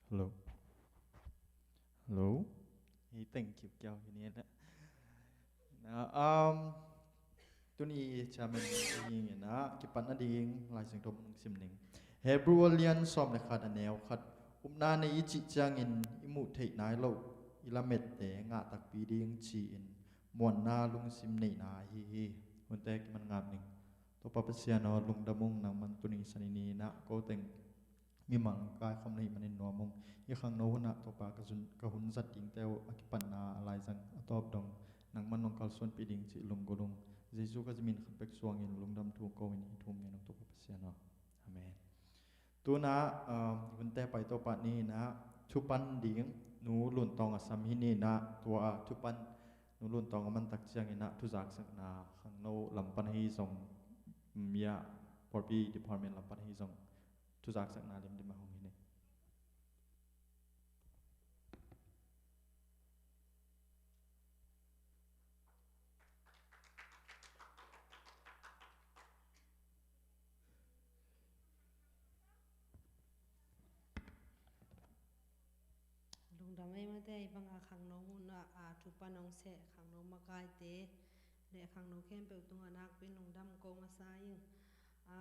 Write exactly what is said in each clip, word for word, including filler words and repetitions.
Hello. Hello. Hey, thank you. Kiau hi ni le. Na, um, tuni chairman hi ngena kipatna ding Lai Siangtho mun sim ning. Hebrew a lian sawm le khat a neu khat. Upna nei i cih ciangin i muh theih nai lo i lamette ngah takpi ding ci-in muanna lungsim neihna ahi hi. Hunte kiman ngap ning. Topa Pasian aw, lungdam ung, nangman tuni sani ni-in ah ko teng mimang kaikhawm na hih manin nuam ung. Hih khangno hunah Topa ka zun, ka hun zat dingte uh a kipatna a laizang a tawp dong nangman nong kalsuanpih ding cih lunggulh ung. Jesu Khazih min khat bek suangin lungdam thu ko-in hih thu ngen ung, Topa Pasian aw. Amen. Tuna, um, hunte pai tawh pat ni-in ah thupan ding Nu Lun Tawng a sam hi ni-in ah, tua thupan Nu Lun Tawng a man tak ciangin ah thuzaksakna khangno lam pan ahi zong, um, ya, pawlpi department lam pan ahi zong thuzaksakna limlim a hong hi ni. Lungdam ei mate, i banga khangno munah, a, thupan hong seh khangno makaite le khangno khempeuh tungah nakpi lungdam ko masa ing. A,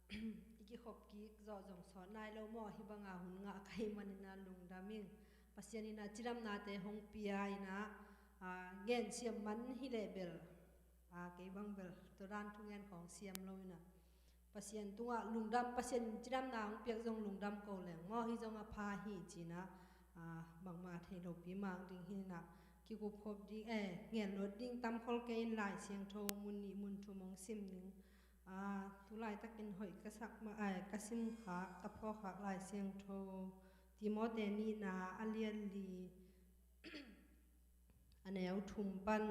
i kikhop kik zawh zong sawt nai lo maw, hih banga hun ngah ka hih manin ah lungdam ing. Pasian in ah cidamnate hong pia in ah, a, ngen siam man hi leh bel, a, kei bang bel tua dan thungen khawng siam lo in ah Pasian tungah lungdam, Pasian in cidamna hong piak zong lungdam ko leng maw, hih zong a pha hi ci-in ah, a, bangmah thei lopi mang ding hi-in ah kikup khop ding, eh, ngen luat ding tam khol kei in Lai Siangtho mun nih mun thum hong sim ding. A, tu laitakin hoih ka sak mah, eh, ka sim khak, ka phawk khak Lai Siangtho Timote nihna a lian li a neu thum pan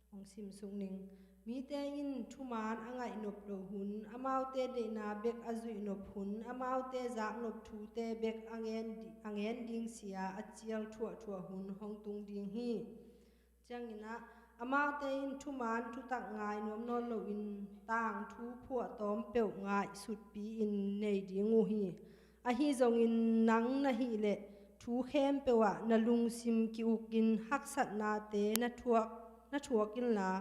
hong sim suk ning. Mite in thuman a ngaih nop loh hun, amaute deihna bek a zuih nop hun, amaute zak nop thute bek a ngen di-, a ngen ding sia a cial thuahthuah hun hong tung ding hi. Ciangin ah, amaute in thuman thutak ngai nuam nawn loin tangthu phuahtawm peuh ngaihsutpi-in nei ding uh hi. Ahi zongin nang na hih leh thu khempeuh ah na lungsim ki-ukin haksatnate na thuak, na thuak inla,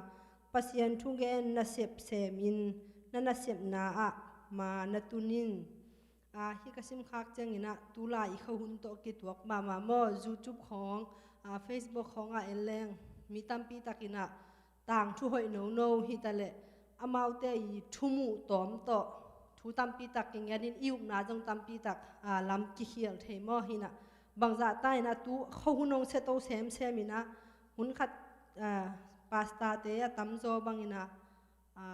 Pasian thugen nasep semin na nasepna ah ma na tun in. A, hih ka simkhak ciangin ah tulai i khuahun tawh kituak mahmah maw, YouTube khawng, a, Facebook khawngah en leng mi tampi takin ah tangthu hoih nono hi ta leh amaute i thumuh tawm tawh thu tampi tak kingenin i upna zong tampi tak, a, lam kikhial thei maw hi-in ah. Bangzah ta in ah tu khuahun hong sia to semsem in ah hun khat, a, pastor-te a tamzaw bangin ah, a,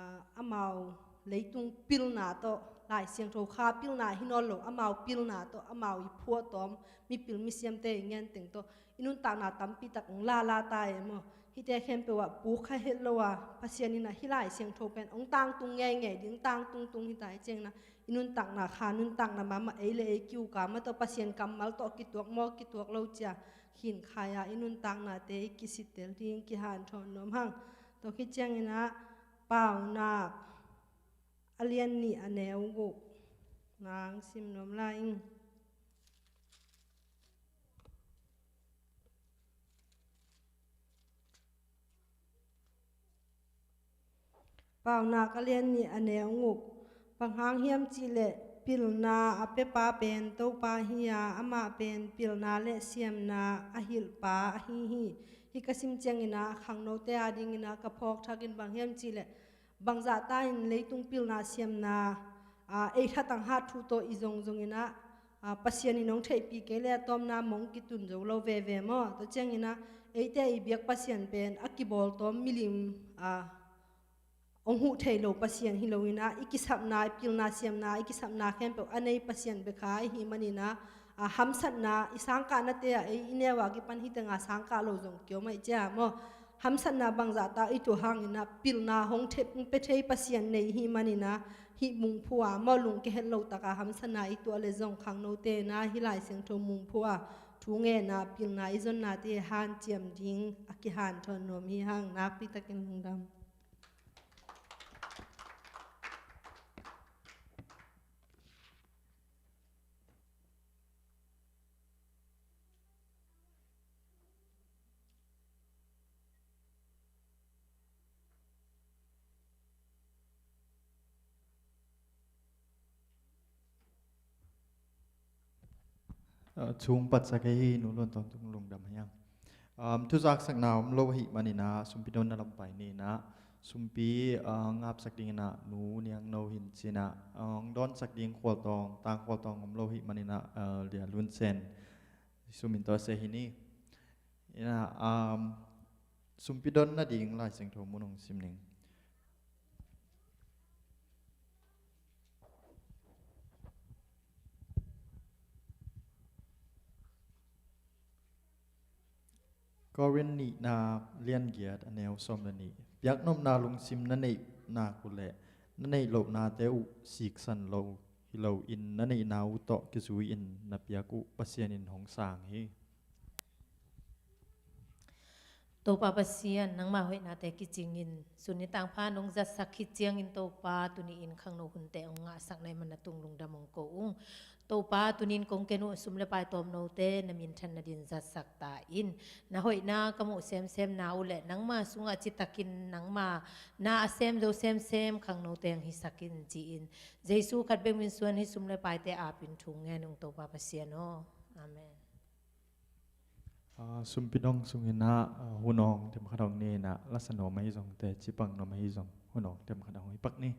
amau leitung pilna tawh, Lai Siangtho Kha pilna hi nawn lo, amau pilna tawh, amau i phuahtawm mipil misiamte i ngenteng tawh i nuntakna tampi tak hong lala ta e maw. Hihte khempeuh ah puk kha het lo a, Pasian in ah hih Lai Siangtho pen hong tangtung ngeingei ding, tangtung tung hi ta hi ciangin ah i nuntakna kha, nuntakna mahmah ei le ei ki-uk a, amah tawh Pasian kammal tawh kituak maw, kituak lo ci-a khinkhai-a i nuntaknate i kisittel ding kihanthawn nuam hang. Tua khit ciangin ah Paunak a lian nih a neu guk nang sim nuam lai ing. Paunak a lian nih a neu guk. Bang hang hiam cih leh pilna a piapa pen Topa hi-a, amah pen pilna le siamna a hilhpa ahi hi. Hih ka sim ciangin ah khangnote adingin ah ka phawk thakin bang hiam cih leh bangzah ta in leitung pilna siamna, a, ei thatang hat thu tawh i zongzong in ah, a, Pasian in hong theihpih kei leh a tawpna mong kitun zo lo veve maw. Tua ciangin ah eite i biak Pasian pen a kibawltawm milim, a, hong huh thei lo Pasian hi loin ah, i kisapna, i pilna siamna, i kisapna khempeuh a nei Pasian bek kha i hih manin ah, a, hamsatna, i sangkahnate ah ei i neu a kipan hih tengah sangkah lo zong kiom ahih ciang maw. Hamsatna bangzah ta i tuah hangin ah pilna hong thei, hong pia thei Pasian nei i hih manin ah, hih mungphu ah maw, lungkia het lo takin hamsatna i tuah leh zong khangnote in ah hih Lai Siangtho mungphu ah thu ngen a pilna i zonnate hanciam ding a kihanthawn nuam hi hang. Nakpi takin lungdam. Chung patsak hi, nu Luan Tawng tung lungdam hi hang. Thu zaksakna om lo ahih manin ah sumpi donna lam pai ni in ah, sumpi ngapsak dingin ah Nu Niang No Hin Cin ah, hong dawnsak ding Khual Tawng, Tang Khual Tawng om lo ahih manin ah, Lia Lun Sen sum in tawh a se hi ni. In ah, sumpi donna ding Lai Siangtho mun hong sim ning. Korin nihna lian giat, a neu sawm le nih. Biaknopna lungsim na neih nak uh leh na neih lohnate uh siksan lo hi loin, na neihna uh tawh kizui-in na piak uh Pasian in hong sang hi. Topa Pasian, nangma hoihnate kicingin sun ni tangpha nong zatsak khit ciangin Topa, tuni-in khangno hunte hong ngahsak na hih manin na tung lungdam hong ko ung. Topa, tuni-in kong ken uh sum le pai tawmnote na minthan nadin zatsak ta in. Na hoihna ka muh semsemna uh leh nangma sungah citakin nangma na a sem zo semsem khangnote hong hisak in, ci-in Jesu khat bek min suang hih sum le paite apin thu ngen ung, Topa Pasian aw. Amen. Sumpi dong sungin ah hun awng tem khat awng ni in ah, lasa nuam ahi zongte, cipang nuam ahi zong hun awng tem khat awng hi pak ni.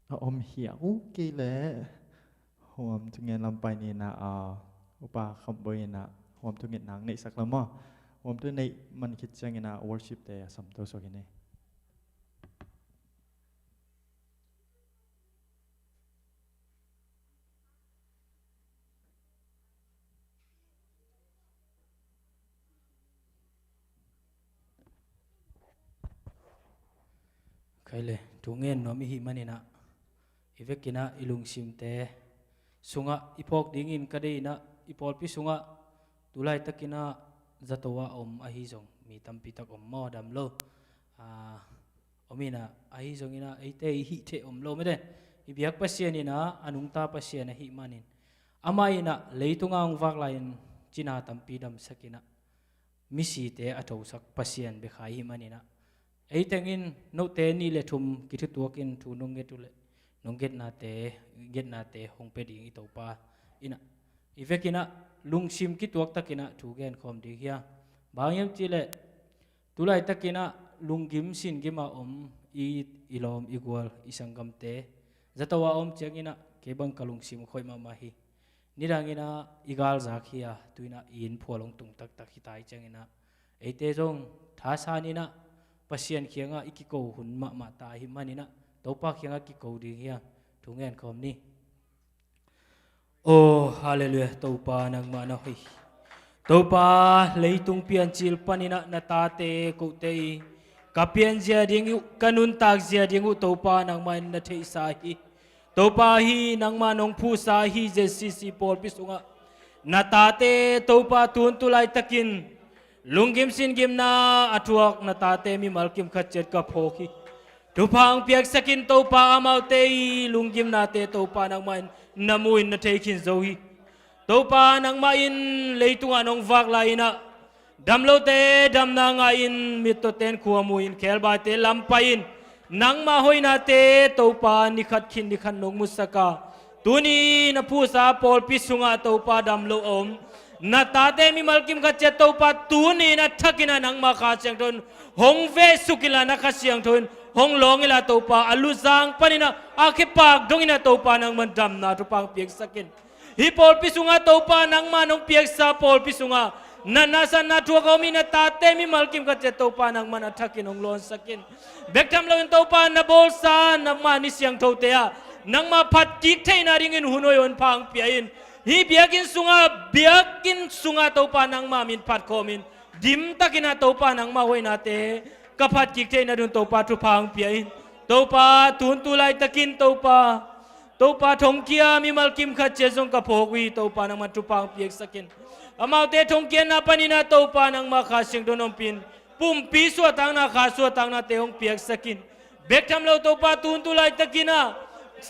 A om hiau kei leh huam thungen lam pai ni in ah, Upa Kham Boi in ah huam thungetna hong neihsak lo maw. Huam thu neih man khit ciangin ah worship-te a samto suak hi ni. Khai le, thu ngen nuam i hih manin ah, i vekin ah i lungsimte sungah i phawk dingin ka deih in ah, i pawlpi sungah tu laitakin ah zato ah om ahi zong mi tampi tak om maw, dam lo. Om in ah, ahi zongin ah eite i hih theih om lo mete. I biak Pasian in ah a nungta Pasian ahih manin, amah in ah leitung ah hong vak lai-in cina tampi damsak in ah misite a thosak Pasian bek hi ahih manin ah, ei tengin note nih le thum kithutuakin thu nong nget uh leh nong ngetnate, ngetnate hong pia ding i Topa in ah, i vekin ah lungsim kituak takin ah thu genkhawm ding hi a. Bang hiam cih leh tu laitakin ah lunggim singim a om i it, i lawm, i gual, i sanggamte zato ah a om ciangin ah kei bang ka lungsim khoih mahmah hi. Nidangin ah i galzak hi a, tu-in ah i inn phual hong tung taktak hi ta ahih ciangin ah, eite zong thasan in ah Pasian kiangah i kiko hun mahmah ta ahih manin ah Topa kiangah kiko ding hi a, thu ngen khawm ni. Oh, halleluiah, Topa nangmah na hoih. Topa, leitung piancil panin ah na tate kote i ka pianzia ding uh, ka nuntakzia ding uh Topa nangmah in na theihsa hi. Topa, hih nangmah nong phuhsa hih Z C C pawlpi sungah na tate Topa tun tu laitakin lunggim singimna a thuak na tate mimal kim khat ciat ka phawk hi. Thupha hong piaksak in Topa, amaute i lunggimnate Topa nangmah in na mu in na thei khin zo hi. Topa nangmah in leitungah nong vak lai-in ah damlote damna ngah in, mittawte in khua mu in, khebaite lam pai in, nangmah hoihnate Topa ni khat khin ni khat nong musak a, tuni na phuhsa pawlpi sungah Topa damlo a om na tate mimal kim khat ciat Topa tuni in a thakin ah nangmah Kha Siangtho in hong vehsuk inla, na Kha Siangtho in hong lawng inla Topa, a luzang panin ah a khepak dongin ah Topa nangmah in damna thupha hong piaksak in. Hih pawlpi sungah Topa nangmah nong piaksa pawlpi sungah natna sanna thuak a om i na tate mimal kim khat ciat Topa nangmah in a thakin hong lawnsak in. Bek tham loin Topa na bawlsa nangmah ni siangthote ah Nangmah phat kik theihna dingin hun hoih hun pha hong pia in. Hih biakinn sungah, biakinn sungah Topa nangmah min phat khawm in. Dimtakin ah Topa nangmah hoihnate ka phat kik theihna dingin Topa thupha hong pia in. Topa tun tu laitakin Topa, Topa thongkia mimal kim khat ciat zong ka phawk uh hi, Topa nangman thupha hong piaksak in. Amaute thongkiatna panin ah Topa nangmah Kha Siangtho hong ompih in. Pumpi suahtakna, kha suahtaknate hong piaksak in. Bek tham lo Topa tun tu laitakin ah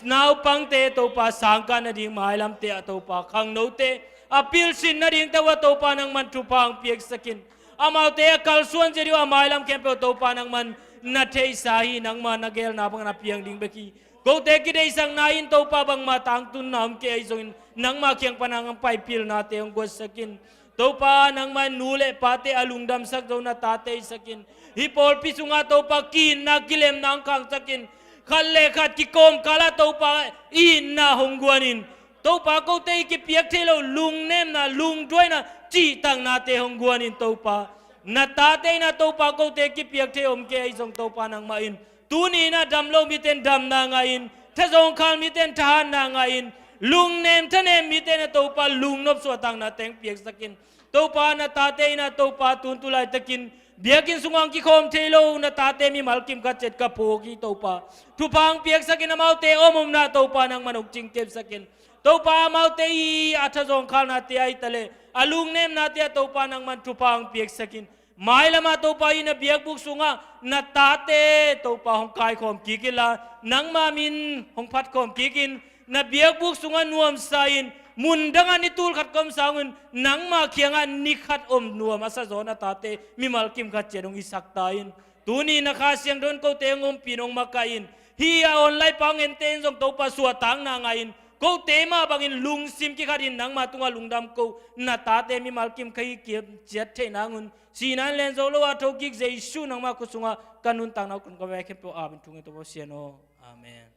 naupangte Topa sangkah nading mailamte ah Topa khangnote a pilsin nading tawh ah Topa nangman thupha hong piaksak in. Amaute a kalsuan zia ding uh a mailam khempeuh Topa nangman na theihsa hi, nangma na geelna bangin a piang ding bek hi. Kote kideihsakna in Topa bangmah tangtunna om kei ahi zongin nangma kiang pan hong pai pilnate hong guansak in. Topa nangmah in nu le pate a lungdamsak zo na tate hisak in. Hih pawlpi sungah Topa ki-itna kilemna hong khangsak in. Khat le khat kikhawmkal ah Topa itna hong guan in. Topa kote i kipiak thei lo lungnemna, lungduaina, cihtaknate hong guan in Topa. Na tate in ah Topa kote kipiak thei om kei ahi zong Topa nangmah in. Tuni in ah dam lo mite in damna ngah in, thazawngkhal mite in thahatna ngah in, lungnem thanem mite in ah Topa lungnop suahtaknate hong piaksak in. Topa na tate in ah Topa tun tu laitakin biakinn sungah hong kikhawm thei lo na tate mimal kim khat ciat ka phawk hi Topa. Thupha hong piaksak in amaute om omna Topa nangman hong cingkepsak in. Topa amaute i a thazawngkhalnate ah hi taleh a lungnemnate ah Topa nangman thupha hong piaksak in. Mailam ah Topa i na biakbuk sungah na tate Topa hong kaikhawm kik inla nangma min hong phatkhawm kik in. Na biakbuk sungah nuamsa in, mundang ah ni tul khat ka om sangun nangma kiangah ni khat om nuam a sa zaw na tate mimal kim khat ciat hong hisak ta in. Tuni na Kha Siangtho in kote hong ompih in hong makaih in. Hih a online pau ngente in zong Topa suahtakna ngah in. Kote mah bangin lungsim kikhat in nangma tungah lungdam ko na tate mimal kim khat hi kik ciat theih nangun. Sihna in len zo lo a thokik Jesu nangma khut sungah ka nuntakna uh kong ka vei khempeuh a min thungen Topa Pasian aw. Amen.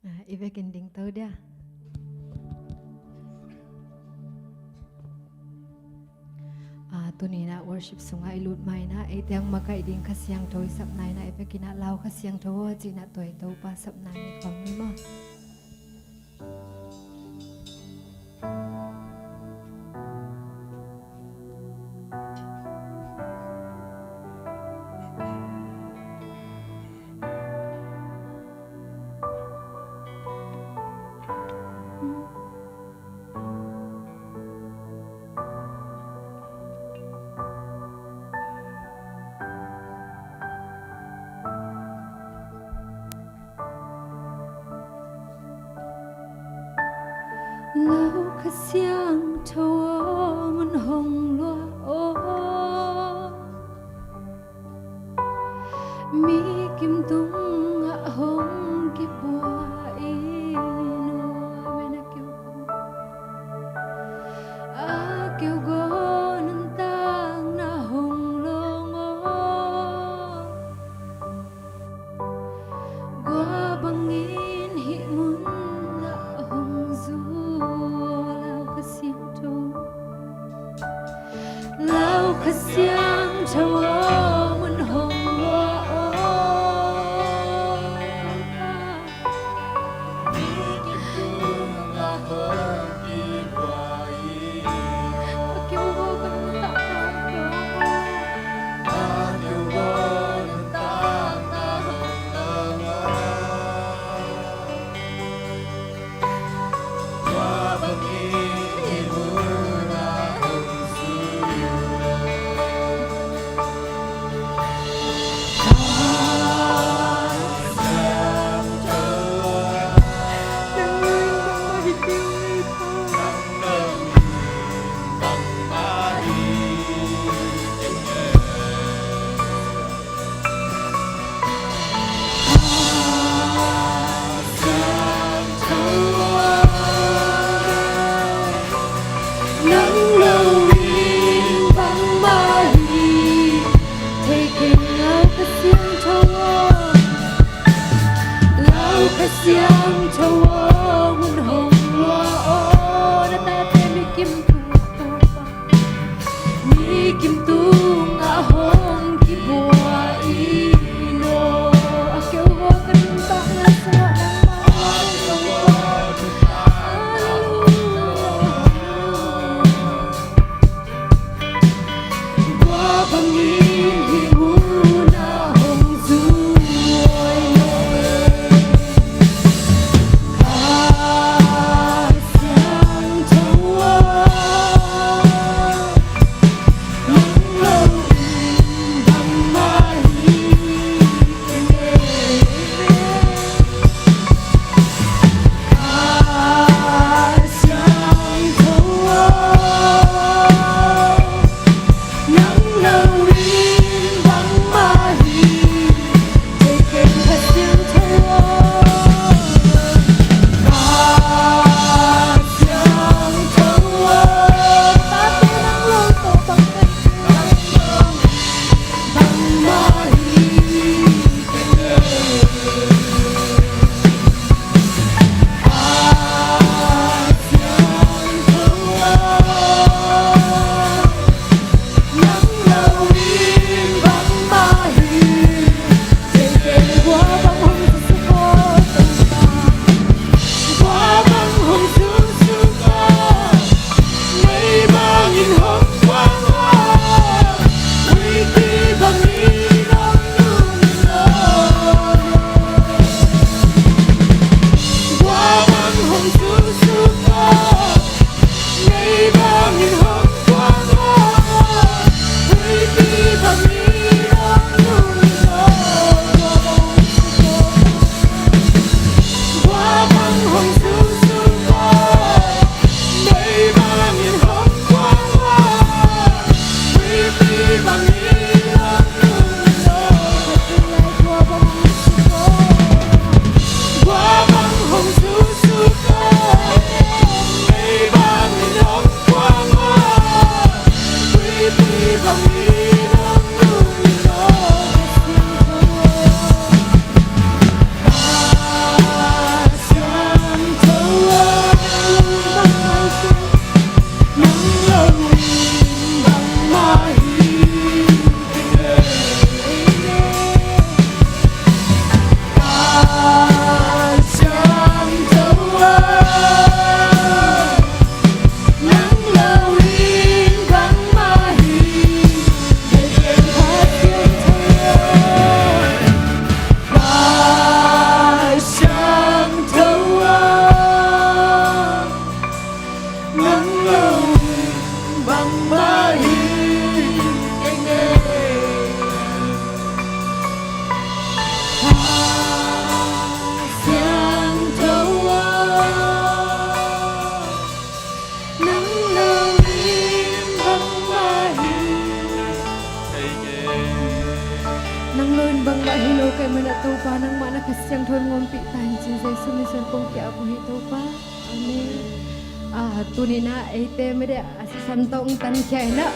Ah, i vekin dingto dia. Ah, tuni in ah worship sungah i lut ma in ah eite hong makaih ding Kha Siangtho i sapna in ah i vekin ah Lau Kha Siangtho aw ci in ah tua i Topa sapna i khawm ni maw. Lau Kha Siangtho aw, mun hong luah aw. Mi kim tungah hong kibuak in aw. Amen. A keu gaw nuntakna hong lawng aw. Gua bangin hih munah hong zu aw. Lau Kha Siangtho, Lau Kha Siangtho aw, mun hong luah aw. Siangtho aw, hun hong lua aw, na tate mi kim tung Topa, mi kim tungah hong kibua in aw. A keu aw ka nuntakna sungah nangmah hong Topa. Halleluia. Nang lo in bangmah hi lo ka hih manin ah Topa, nangmah na Kha Siangtho in hong ompih ta in ci-in Jesuh min suang kong ki-ap uh hi Topa. Amen. Ah, tuni-in ah eite mede a sisan tawh hong tankhia in ah,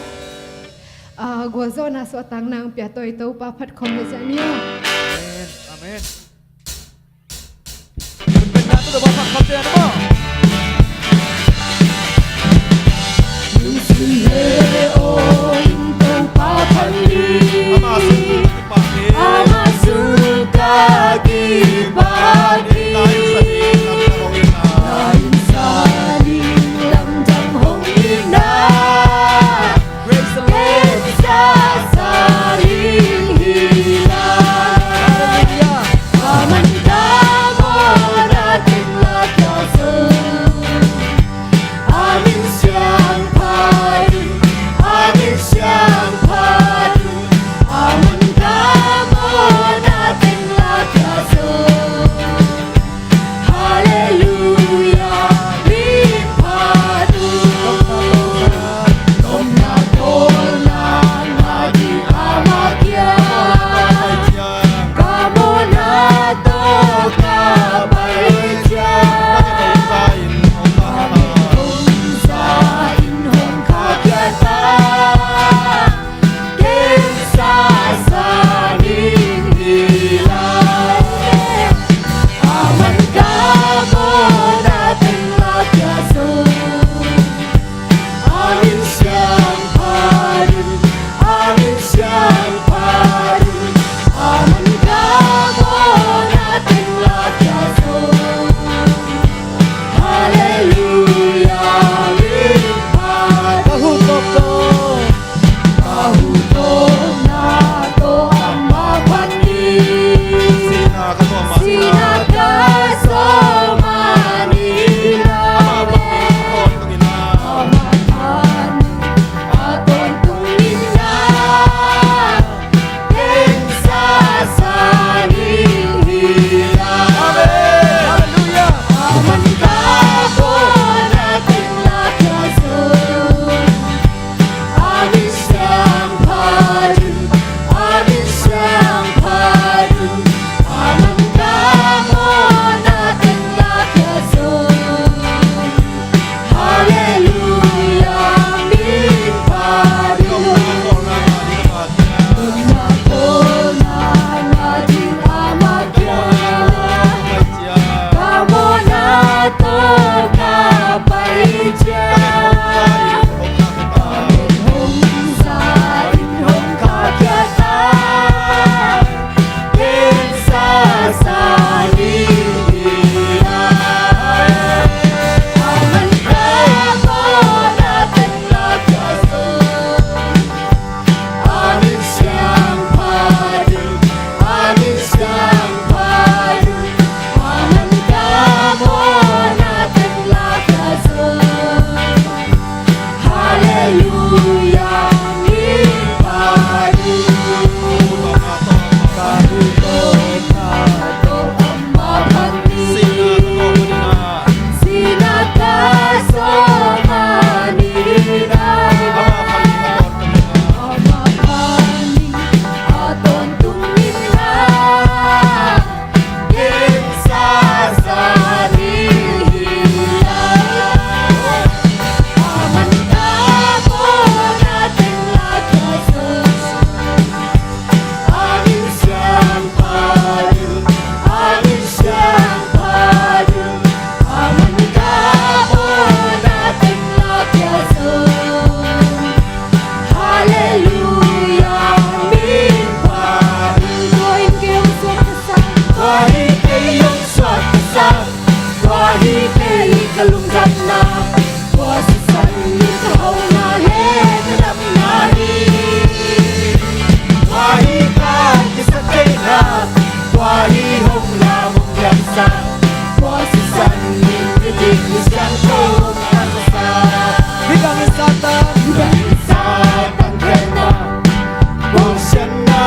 ah, gualzawhna suahtakna hong pia tawh i Topa phat khawm hi ciah ni aw. Amen. Amen. Praise the Lord. Hallelujah.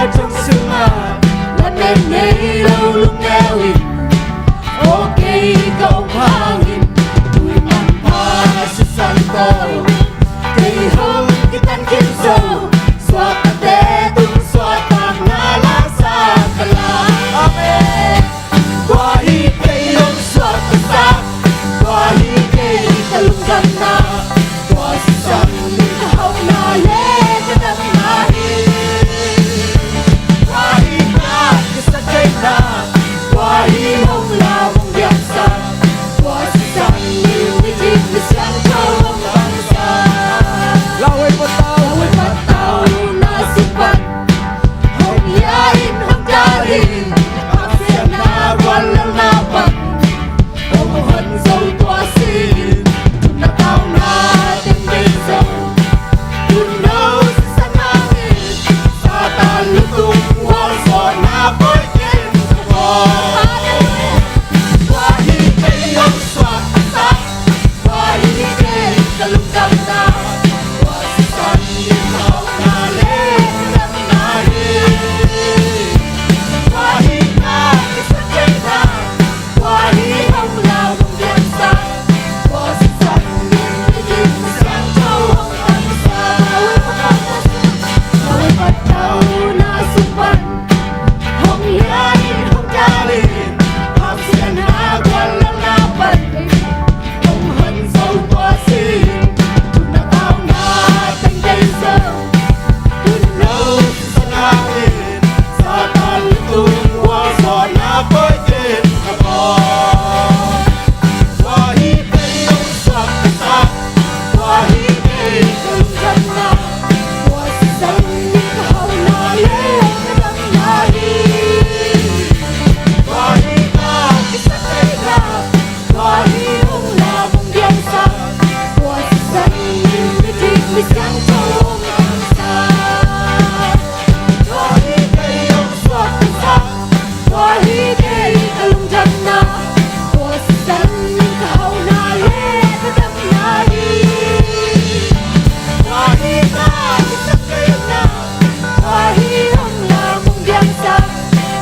Tung sungah lamen nei lo lungneu in, aw kei ka om hangin, tui manpha sisan tawh kei hong kitan khin zo. Suaktate tung suahtakna la sa ka la. Amen. Tua hi kei hong suak ka sak, tua hi kei ka lungdamna, tua sisan in ka hauhna le ka damna hi. Tua hi ka kisatheihna, tua hi hong lau hong biaksak, tua sisan in miding misiangtho hong pangsak. Lauhuai patau, lauhuai patau na sung pan, hong hia in hong dal in, haksiatna guallelna pan hong hon zo tua si in, thumna tauna teng bei zo. Tuuno sisan hangin Satan lutung hualzawhna pawi khin ka bawl. Tua hi kei hong suak ka sak, tua hi kei ka lungdamna, tua sisan in ka hauhna le ka damna hi. Tua hi ka kisatheihna, tua hi hong lau hong biaksak, tua sisan in miding misiangtho hong pangsak. Lauhuai patau na sung pan, hong hia in hong dal in, haksiatna guallelna pan hong hon zo tua si in, thumna tauna teng bei zo. Tuuno sisan hangin Satan lutung hualzawhna pawi khin ka bawl. Tua hi kei hong suak ka sak, tua hi kei ka lungdamna, tua sisan in ka hauhna le ka damna hi. Tua hi ka kisatheihna, tua hi hong lau hong biaksak, tua sisan in miding misiangtho hong pangsak. Tua hi kei hong suak ka sak, tua hi kei ka lungdamna, tua sisan in ka hauhna le ka damna hi. Tua hi ka kisatheihna, tua hi hong lau hong biaksak,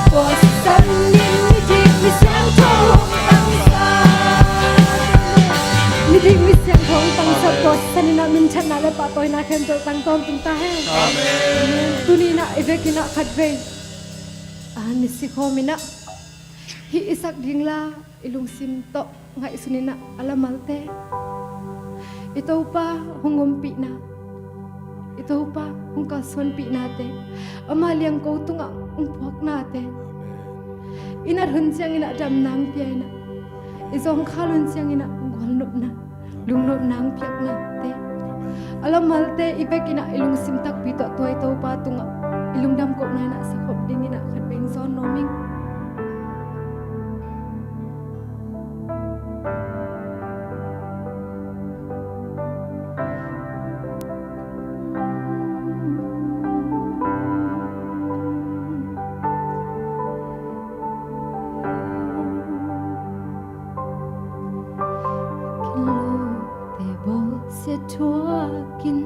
tua sisan in miding misiangtho hong pangsak. Miding misiangtho hong pangsak, tua sisan in ah minthanna le pahtawina khempeuh tang tawntung ta hen. Amen. Tuni in ah i vekin ah khatvei, a, ni sikhawm in ah, hih i sak ding la i lungsim tawh ngaihsun in ah a lamalte, i Topa hong ompihna, i Topa hong kalsuanpihnate, ama liangko tungah hong puaknate, i nat hun ciangin ah damna hong pia in ah, i zawngkhal hun ciangin ah gualnopna, lungnopna hong piaknate, a lamalte i vekin ah i lungsim takpi tawh tua i Topa tungah i lungdam kohna in ah sakhop dingin ah khatvei hong zawn nuam ing. Kinlote bawlsiat thuakin,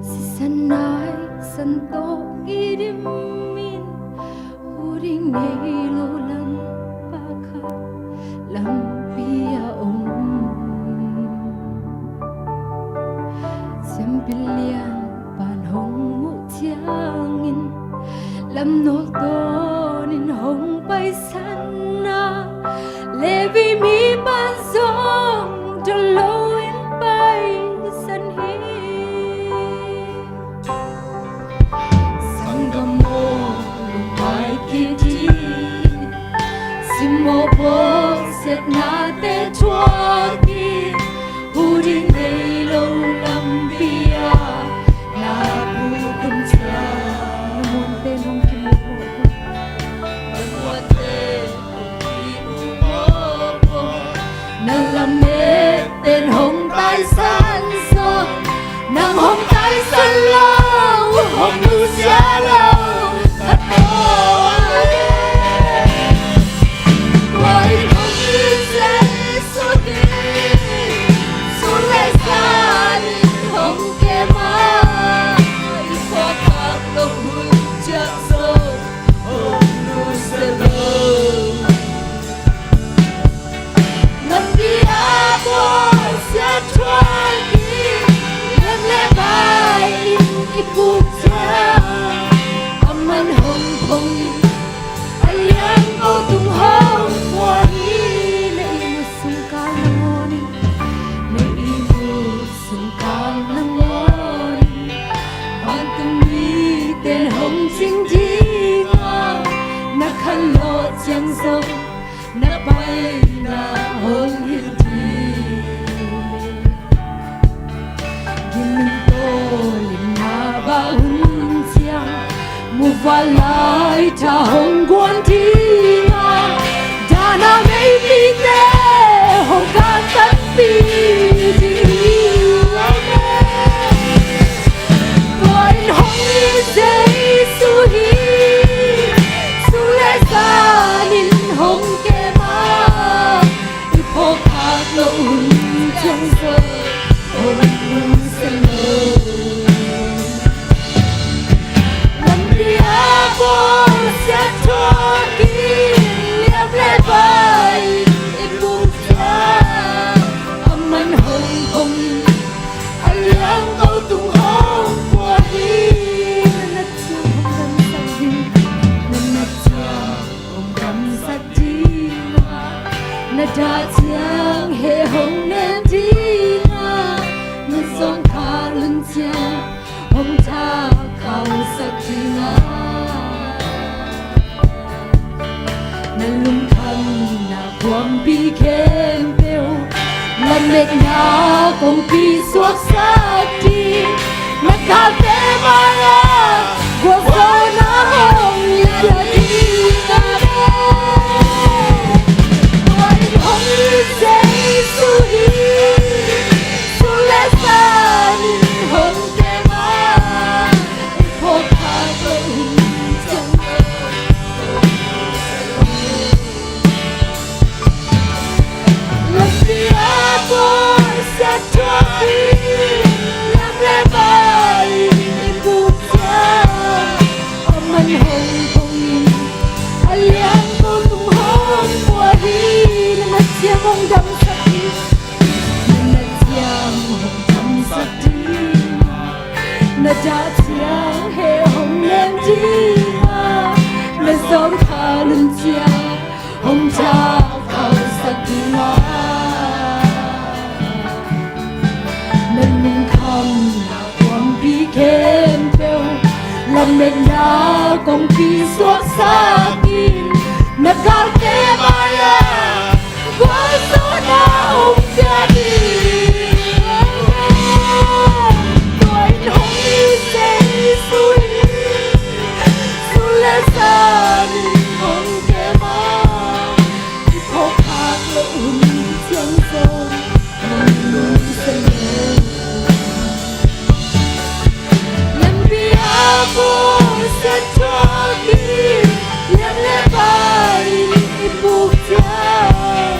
sisan naisan tawh kidim in, hu ding nei lo lampi khat lampi a om. Siampi lian pan hong muh ciangin, lamnawltawnin hong paisan a, Levi mi pan zong dol loin paisan hi. Sanggam aw, lungmai kei dih, simmawh bawlsiatnate thuakin, hu ding nei lo lampi ah na puk un ciang. Na muanten hong kimu mawhmawh, na muanten hong kimu mawhmawh, na lamette'n hong taisan sawn, nang hong taisan lo, hong nusia lo khat aw. Tua in hong nusia Jesu, sun le zan in hong kem a, i khuakhak lo hun ciang zo. Hong in a liang ko tung hong pua hi. Na ihmut sung kal nangawn in, na ihmut sung kal nangawn in, vantung mite hong cing ding a, na khanlawh ciang zong na paina hong hilh ding. Gimtaw limna bah hun ciang muvanlai tha hong guan ding a, dahna meimite hong kantanpih ding hi. Amen. Tua in hong it Jesu hi. Sum le zan in hong kem a, i phawkkhak loh hun ciang zong hong nusia lo. Lampi a bawlsiat thuak in, liam le bai in i puk ciang, aman hong phong in a liang ko tung hong pua hi. Na nat ciang hong damsak ding, na nat ciang hong damsak ding a, na dah ciang heh hong nem ding a, na zawngkhal hun ciang hong thakkhauhsak ding a, na lungkhamna khuampi khempeuh lametna kongpi suaksak ding, na galte mai-ah gualzawhna hong pia ding. Amen. Tua in hong it Jesu hi. Sum le zan in hong kem a, i phawkkhak loh hun ciang, lampi a bawlsiat thuak in, liam le bai in i puk ciang, aman hong phong in a liang ko tung hong pua hi. Na nat ciang hong damsak ding, na nat ciang hong damsak ding a, na dah ciang heh hong nem ding a, na zawngkhal hun ciang hong thakkhauhsak ding a, na lungkhamna khuampi khempeuh lametna kongpi suaksak in, na galte mai-ah gualzawhna hong pia ding. Amen. Tua in hong it Jesu hi. Sum le zan in hong kem a, i phawkkhak loh hun ciang zong hong nusia lo. Lampi a bawlsiat thuak in, liam le bai in i puk ciang,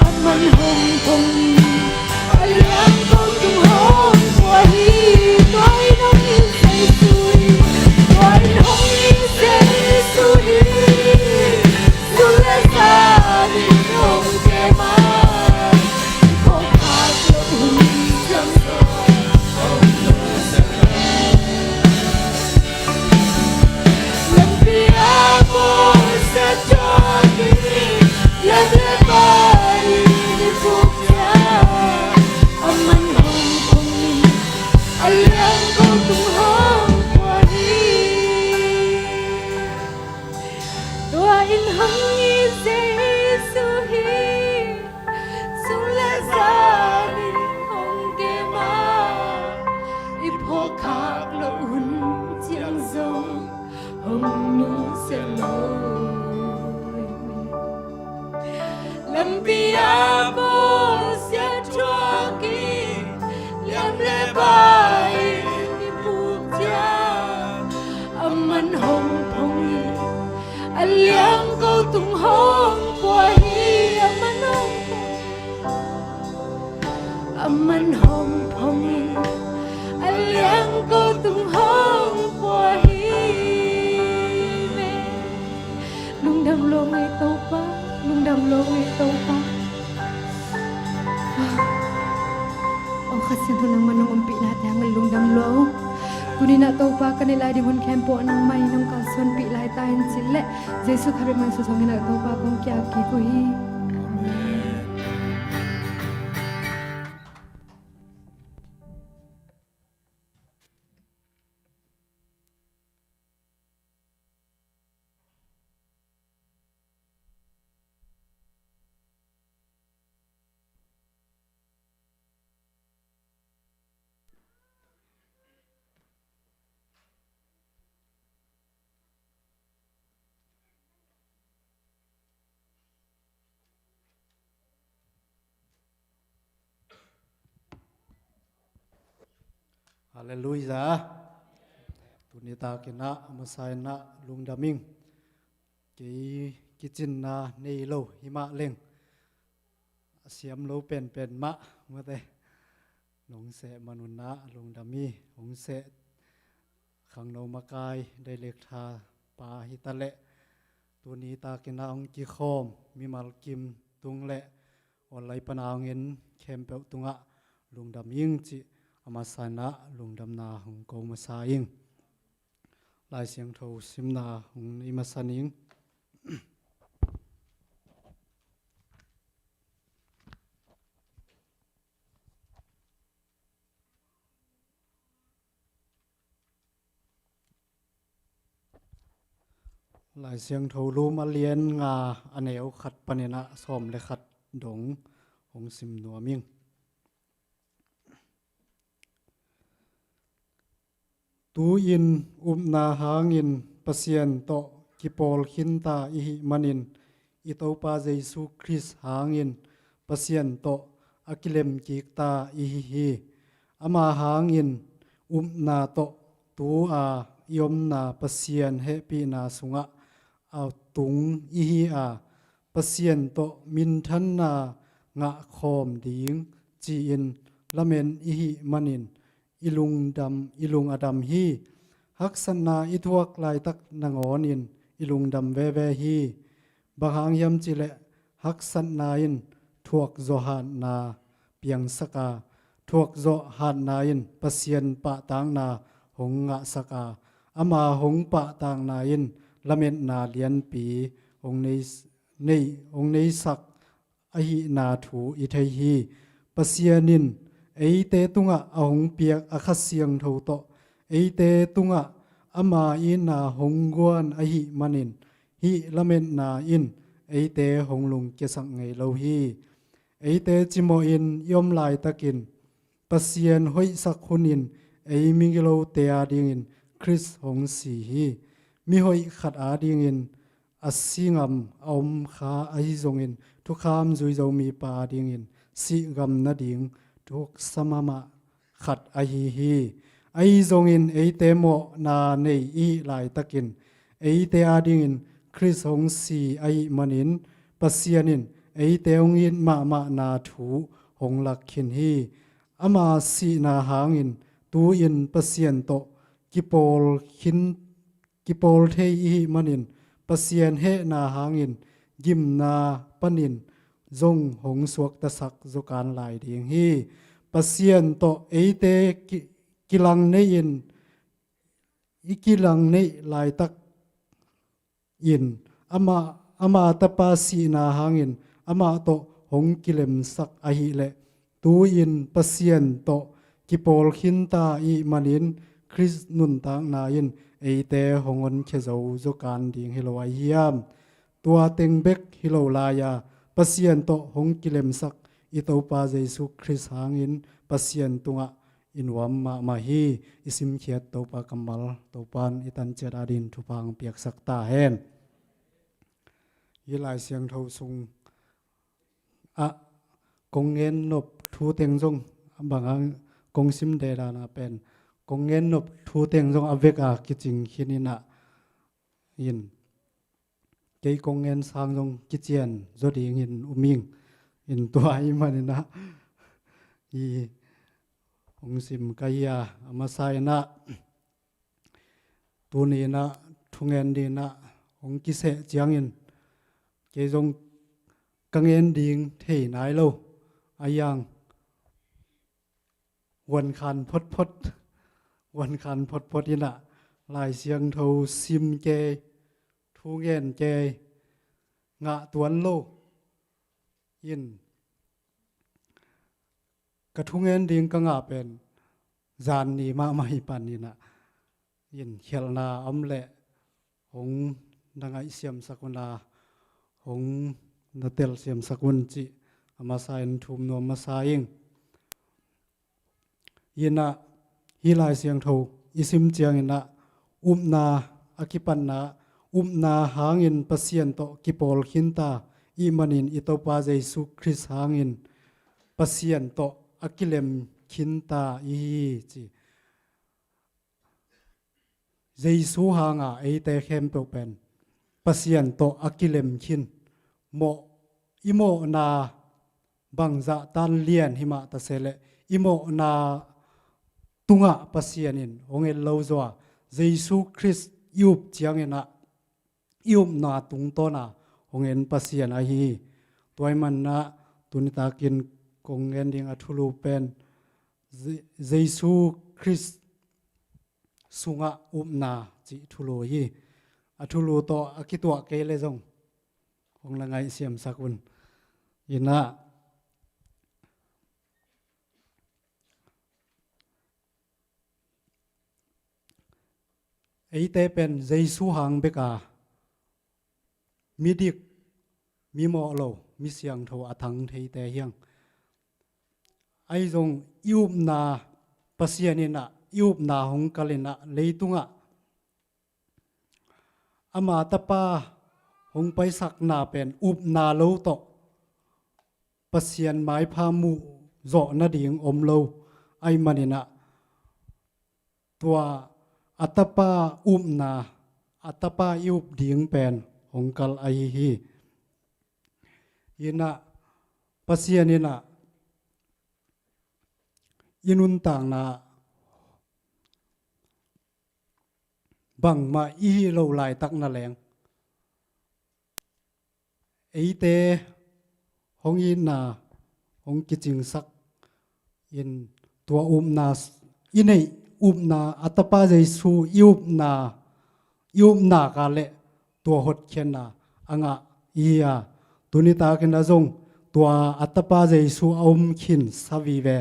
aman hong phong in a liang ko tung hong pua hi. Tua in hong it Jesu hi. Tua in hong it Jesu hi. Sum le zan in hong kem a, i phawkkhak loh hun ciang zong hong nusia lo. Lampi a bawlsiat thuak in, liam le bai in i puk ciang, aman hong phong in a liang ko tung hong pua hi. Tua in hong it Jesu hi. Sum le zan in hong kem a, i phawkkhak loh hun ciang zong hong nusia lo. Lampi a bawlsiat thuak in, liam le bai in i puk ciang, aman hong phong in a liang ko tung hong pua hi. Aman hong phong, aman hong phong in a liang ko tung hong pua hi. Amen. Lungdam lo ngai Topa, lungdam lo ngai Topa. O Kha Siangtho, nangmah nong ompihna te hang lungdam lo. Tuni-in ah Topa, ka neih lai ding hun khempeuh ah nangmah in hong kalsuanpih lai ta in cih leh, Jesuh Khrih min suang in ah Topa kong kiap kik uh hi. Halleluiah. Tuni takin ah a masa in ah lungdam ing. Kei kicinna nei lo hi mah leng, a siam lo penpen mah mate, nong seh man un ah lungdam hi. Hong seh khangno makai, director pa hi ta leh, tuni takin ah hong kikhawm mimal kim tung leh online pan a hong en khempeuh tungah lungdam ing cih a masa in ah lungdamna hong ko masa ing. Lai Siangtho simna hong nei masa ning. Lai Siangtho Lum a lian nga, a neu khat panin ah sawm le khat dong hong sim nuam ing. Tu-in upna hangin Pasian tawh kipawl khinta i hih manin, i Topa Jesuh Khrist hangin Pasian tawh a kilemkikta i hi hi. Ama hangin upna tawh tu-a i omna Pasian hehpihna sungah a tung i hi a, Pasian tawh minthanna ngah khawm ding ci-in lamen i hih manin, i lungdam, i lung a dam hi. Haksatna i thuak laitak nangawnin i lungdam veve hi. Bang hang hiam cih leh haksatna in thuakzawh hatna piangsak a, thuakzawh hatna in Pasian pahtakna hong ngahsak a, ama hong pahtakna in lametna lianpi hong nei, nei, hong neisak ahihna thu i thei hi. Pasian in eite tungah a hong piak a Kha Siangtho tawh eite tungah ama itna hong guan ahih manin, hih lametna in eite hong lungkiasak ngei lo hi. Eite cimawhin i om laitakin Pasian hoihsak hunin ei migilote adingin Khrist hong si hi. Mihoih khat adingin a si ngam a om kha ahi zongin, thukham zui zo mipa adingin sih ngam nading thuaksa mahmah khat ahi hi. Ahi zongin eite mawhna nei i hih laitakin eite adingin Khrist hong si ahih manin, Pasian in eite hong it mahmahna thu hong lak khin hi. Ama sihna hangin tu-in Pasian tawh kipawl khin, kipawl thei i hih manin, Pasian hehna hangin gimna panin zong hong suaktasak zawkan lai ding hi. Pasian tawh eite ki, kilang nei-in, i kilang neih laitak in amah, ama tapa sihna hangin amah tawh hong kilemsak ahih leh, tu-in Pasian tawh kipawl khinta i hih manin Khrist nuntakna in eite hong honkhia zo zawkan ding hi lo ahi hiam? Tua teng bek hi lo lai-a, Pasian tawh hong kilemsak i Topa Jesuh Khrist hangin Pasian tungah i nuam mahmah hi. I simkhiat Topa kammal Topa in i tanciat adingin thupha hong piaksak ta hen. Hih Lai Siangtho sungah kong gen nop thu teng zong, bang hang kong sim deh dan a pen, kong gen nop thu teng zong a vek a kicing khin in ah, in kei kong gen sang zong kician zaw dingin um ing. In tua ahih manin ah, i hong sim ka hi a, a masa in ah, tuni in ah thungen dingin ah hong kiseh ciangin kei zong ka gen ding thei nai lo a, yang vuankhan photphot Guan khan photphot in ah Lai Siangtho sim kei, thu ngen kei, ngah tuan lo in, ka thu ngen ding ka ngah pen zan ni mahmah hi pan in ah, in khialhna om leh hong na ngaihsiamsak un a, hong na telsiamsak un cih a masa in thum nuam masa ing. In ah hih Lai Siangtho i sim ciangin ah upna a kipatna, upna hangin Pasian tawh kipawl khinta ih manin i Topa Jesu Khrist hangin Pasian tawh a kilem khinta i hi ci. Jesu hanga eite khempeuh pen Pasian tawh a kilem khin. Mawh, i mawhna bangzah tan lian himah ta se leh i mawhna tungah Pasian in hong en lo zaw a, Jesu Khrist i up ciangin ah i upna tungtawna hong en Pasian ahi hi. Tua ih man ah tuni takin kong ngen ding a thulu pen Je-, Jesu Khrist sungah upna cih thulu hi. A thulu tawh a kituah kei leh zong hong na ngaihsiamsak un. In ah eite pen Jesu hang bek a midik, mimawh lo, mi siangtho a thang theite hi hang. Ahi zong i upna, Pasian in ah i upna hong kal in ah leitungah ama Tapa hong paisakna pen upna lo tawh Pasian maipha muh zawh nading om lo ahih manin ah, tua a Tapa upna, a Tapa i up ding pen hong kal ahi hi. In ah Pasian in ah i nuntakna bangmah i hih loh laitak na leng, eite hong itna hong kicingsak in, tua upna s-, i neih upna, a Tapa Jesu i upna, i upna ka leh tua hotkhiatna a ngah i hi a, tuni takin ah zong tua a Tapa Jesu a um khinsa vive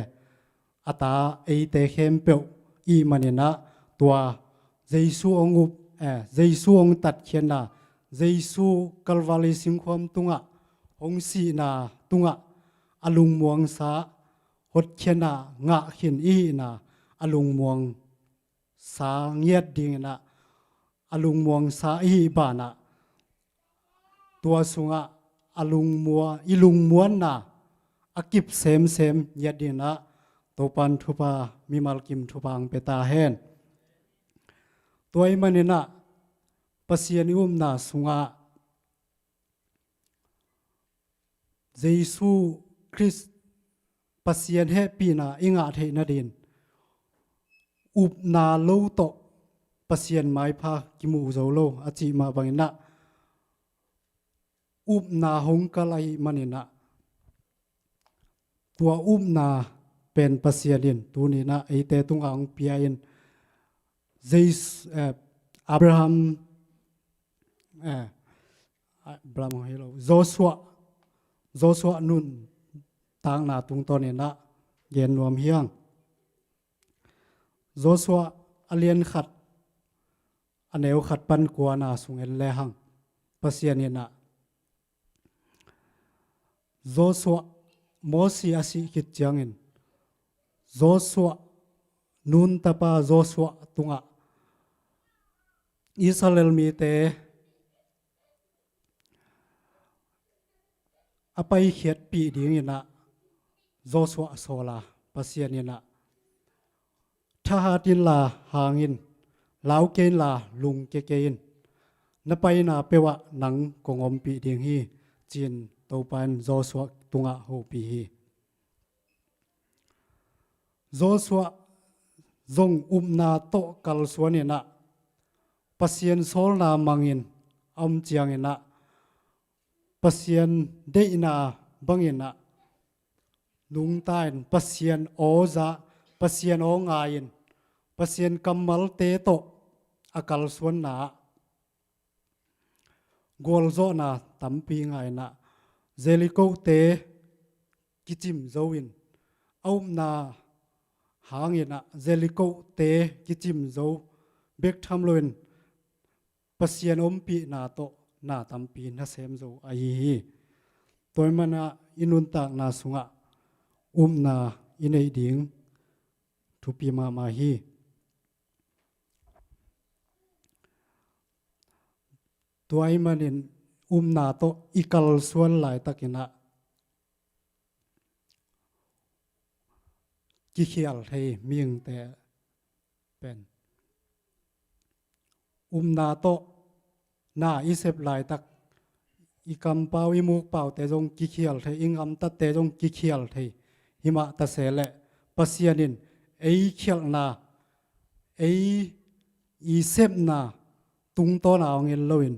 a ta eite khempeuh i hih manin ah, tua Jesu hong up, eh, Jesu hong tatkhiatna, Jesu Kalvari singkhuam tungah hong sihna tungah a lungmuangsa hotkhiatna ngah khin i hihna, a lungmuangsa ngiat dingin ah, a lungmuangsa i hih banah, tua sungah a lungmua-, i lungmuanna a kip semsem ngiat dingin ah Topan thupha, mimal kim thupha hong pia ta hen. Tua ih manin ah Pasian i upna sungah Jesu Khrist Pasian hehpihna i ngah theih nadin upna lo tawh Pasian maipha kimu zo lo a cih mah bangin ah, upna hong kal ahih manin ah, tua upna pen Pasian in tuni in ah eite tungah hong pia in, Jes-, eh, Abraham, eh, Abraham hi lo, Joshua, Joshua nuntakna tungtawnin ah gen nuam hi hang. Joshua a lian khat, a neu khat pan kuana sung en lehang, Pasian in ah Joshua, Mosi a sih khit ciangin Joshua, Nun tapa Joshua tungah Israel mite a paikhiatpih dingin ah Joshua sawl a, Pasian in ah, "Thahat inla hang in, lau kei inla lungkia kei in, na paina peuhah nang kong ompih ding hi," ci-in Topa in Joshua tungah hopih hi. Joshua zong upna tawh kalsuan in ah, Pasian sawlna mangin a om ciangin ah, Pasian deihna bangin ah nungta in, Pasian aw za, Pasian aw ngai in, Pasian kammalte tawh a kalsuanna ah gualzawhna tampi ngah in ah, Jericho-te kicim zo in, a upna hangin ah Jericho-te kicim zo bek tham loin Pasian ompihna tawh na tampi nasem zo ahi hi. Tua ahih manin ah i nuntakna sungah upna i neih ding thupi mahmah hi. Tua ahih manin upna tawh i kalsuan laitakin ah kikhial thei mihingte pen, upna tawh na i sep laitak, i kampau i mukpaute zong kikhial thei, i gamtatte zong kikhial thei. Himah ta se leh Pasian in ei khialhna, ei i sepna tungtawn a hong en loin,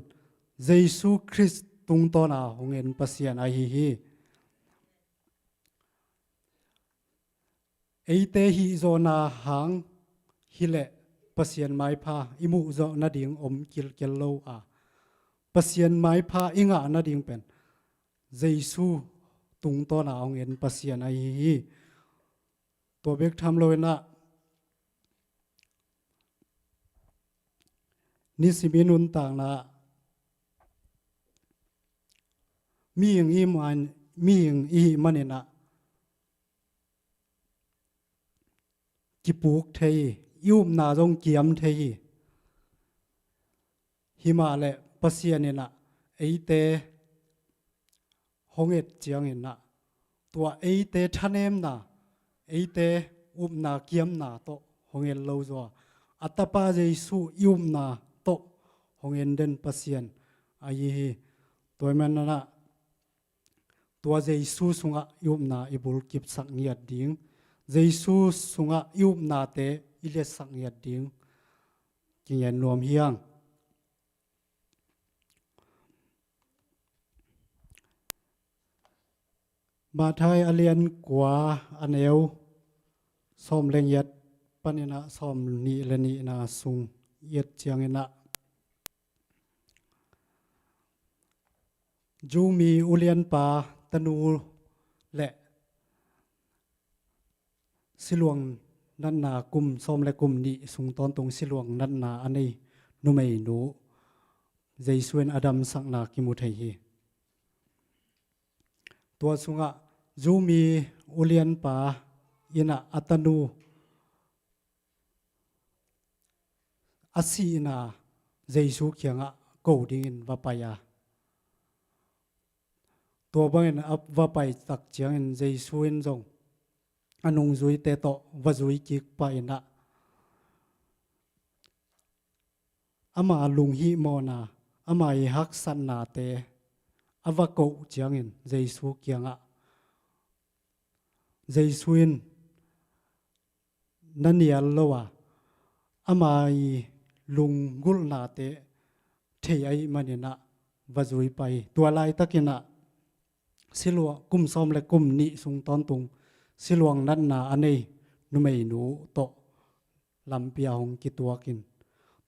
Jesu Khrist tungtawn a hong en Pasian ahi hi. Eite hihzawhna hang hileh Pasian maipha i muhzawh nading om kilkel lo a, Pasian maipha i ngah nading pen Jesu tungtawn a hong en Pasian ahi hi. Tua bek tham loin ah, nisim i nuntakna ah mihing i hih man, mihing i hih manin ah kipuk thei hi, i upna zong kiam thei hi. Himah leh Pasian in ah eite hong et ciangin ah, tua eite thanemna, eite upna kiamna tawh hong en lo zaw a, a Tapa Jesu i upna tawh hong en den Pasian ahi hi. Tua ahih manin ah tua Jesu sungah i upna i bulkipsak ngiat ding, Jesu sungah i upnate i liatsak ngiat ding kingen nuam hi hang. Matthai a lian kua, a neu sawm le giat panin ah sawm nih le nihna sung i et ciangin ah, Jew mi ulianpa tanu le siluang natna kum sawm le kum nih sung tawntung siluang natna a nei numeinu Jesu in a damsakna kimu thei hi. Tua sungah Jew mi ulianpa in ah a tanu a sihna Jesu kiangah ko dingin va pai a, tua bangin a va pai tak ciangin Jesu in zong a nungzuite tawh va zui kik pah in ah, ama lunghihmawhna, ama i haksatnate a va koh ciangin Jesu kiangah Jesu in na nial lo a, ama i lunggulhnate thei ahih manin ah va zui pah hi. Tua laitakin ah siluang, kum sawm le kum nih sung tawntung siluang natna a nei numeinu tawh lampi ah hong kituakin,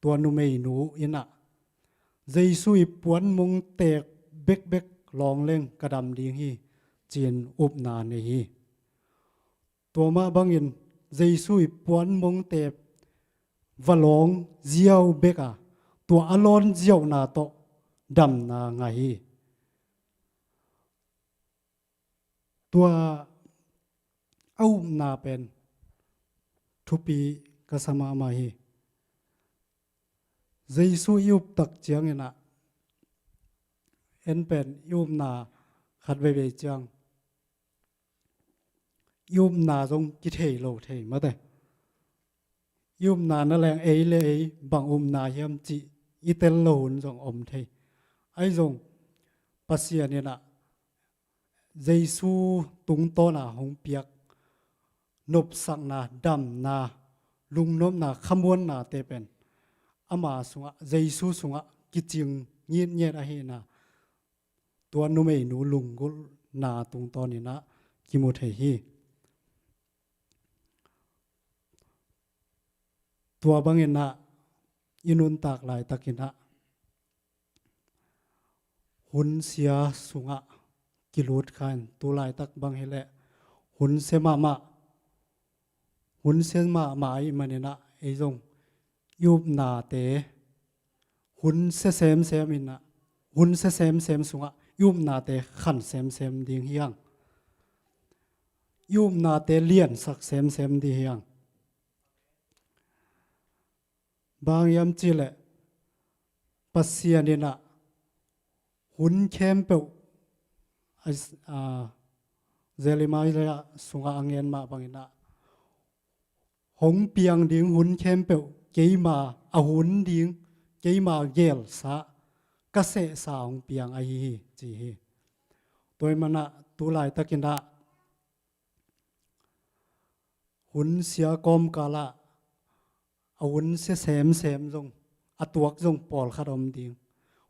tua numeinu in ah Jesu i puanmongte bekbek lawng leng ka dam ding hi, ci-in upna nei hi. Tua mah bangin Jesu i puanmongte va lawng ziau bek a, tua a lawn ziauhna tawh damna ngah hi. Tua a upna pen thupi ka sa mahmah hi. Jesu i up tak ciangin ah, en pen i upna khat veivei ciang i upna zong kithei lo thei mate. I upna na leng ei le ei bang upna hiam cih i tel lo hun zong om thei. Ahi zong Pasian in ah Jesu tungtawn a hong piak nopsakna, damna, lungnopna, khamuannate pen ama sungah, Jesu sungah kicing ngitnget ahihna tua numeinu lunggulhna tungtawn in ah kimu thei hi. Tua bangin ah i nuntak laitakin ah hun sia sungah kilut kha in, tu laitak bang hileh hun sia mahmah, hun sia mahmah ahih manin ah ei zong i upnate hun sia semsem in ah, hun sia semsem sungah i upnate khan semsem ding hi hang. I upnate liansak semsem ding hi hang. Bang hiam cihleh Pasian in ah hun khempeuh, a, a, Jeremiah sungah a ngen mah bangin ah hong piang ding hun khempeuh keima a hun ding, keima gelsa, ka sehsa hong piang ahi hi, ci hi. Tua ahih manin ah tu laitakin ah hun sia kawmkal ah a hun sia semsem zong, a tuak zong pawlkhat om ding.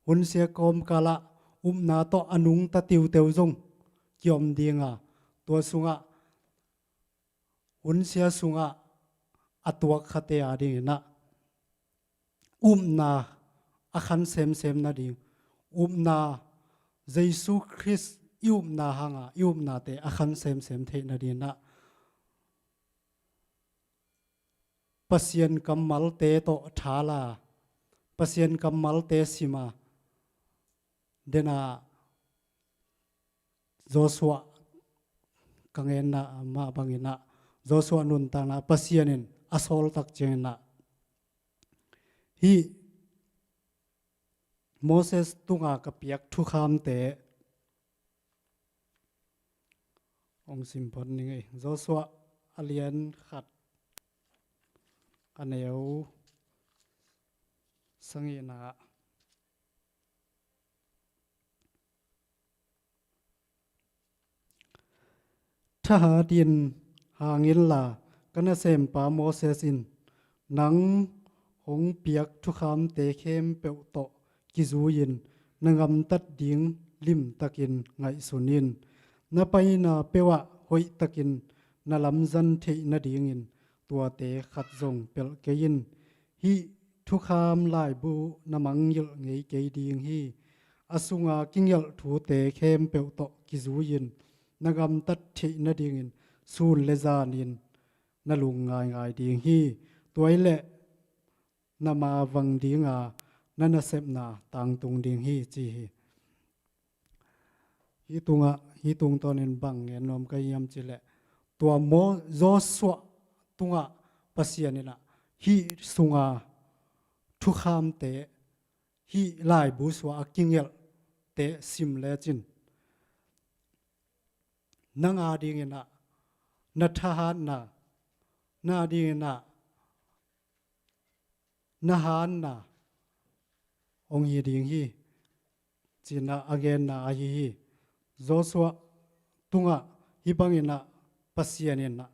Hun sia kawmkal ah upna tawh a nungta tiuteu zong kiom ding a, tua sungah, hun sia sungah a tuak khate a dingin ah upna a khan semsem nading, upna, Jesu Khrist i upna hanga i upnate a khan semsem theih nading ah Pasian kammalte tawh thala, Pasian kammalte sima, dena Joshua, ka ngenna mah bangin ah Joshua nuntakna Pasian in a sawltak ciangin ah hih Moses tunga ka piak thukhamte hong sim phot ning ei. Joshua a lian khat, a neu sagihna ah, thahat in hang inla, ka nasempa Moses in nang hong piak thukhamte khempeuh tawh kizui-in na gamtat ding limtakin ngaihsun in. Na paina peuhah hoihtakin na lamzang theih nadingin tuate khat zong pelh kei in. Hih thukham laibu na mangngilh ngei kei ding hi. A sunga kingelh thute khempeuh tawh kizui-in na gamtat theih nadingin sun le zanin na lung ngaingai ding hi. Tua hileh na mavang dinga na nasepna tangtung ding hi, ci hi. Hih tungah, hih tungtawnin bang ngen nuam ka hiam cihleh, tua Mo-, Joshua tungah Pasian in ah hih sunga thukhamte, hih laibu sungah a kingelhte sim lecin, nang a dingin ah na thahatna, na a dingin ah na hanna hong hi ding hi, ci-in ah a genna ahi hi. Joshua tungah hih bangin ah Pasian in ah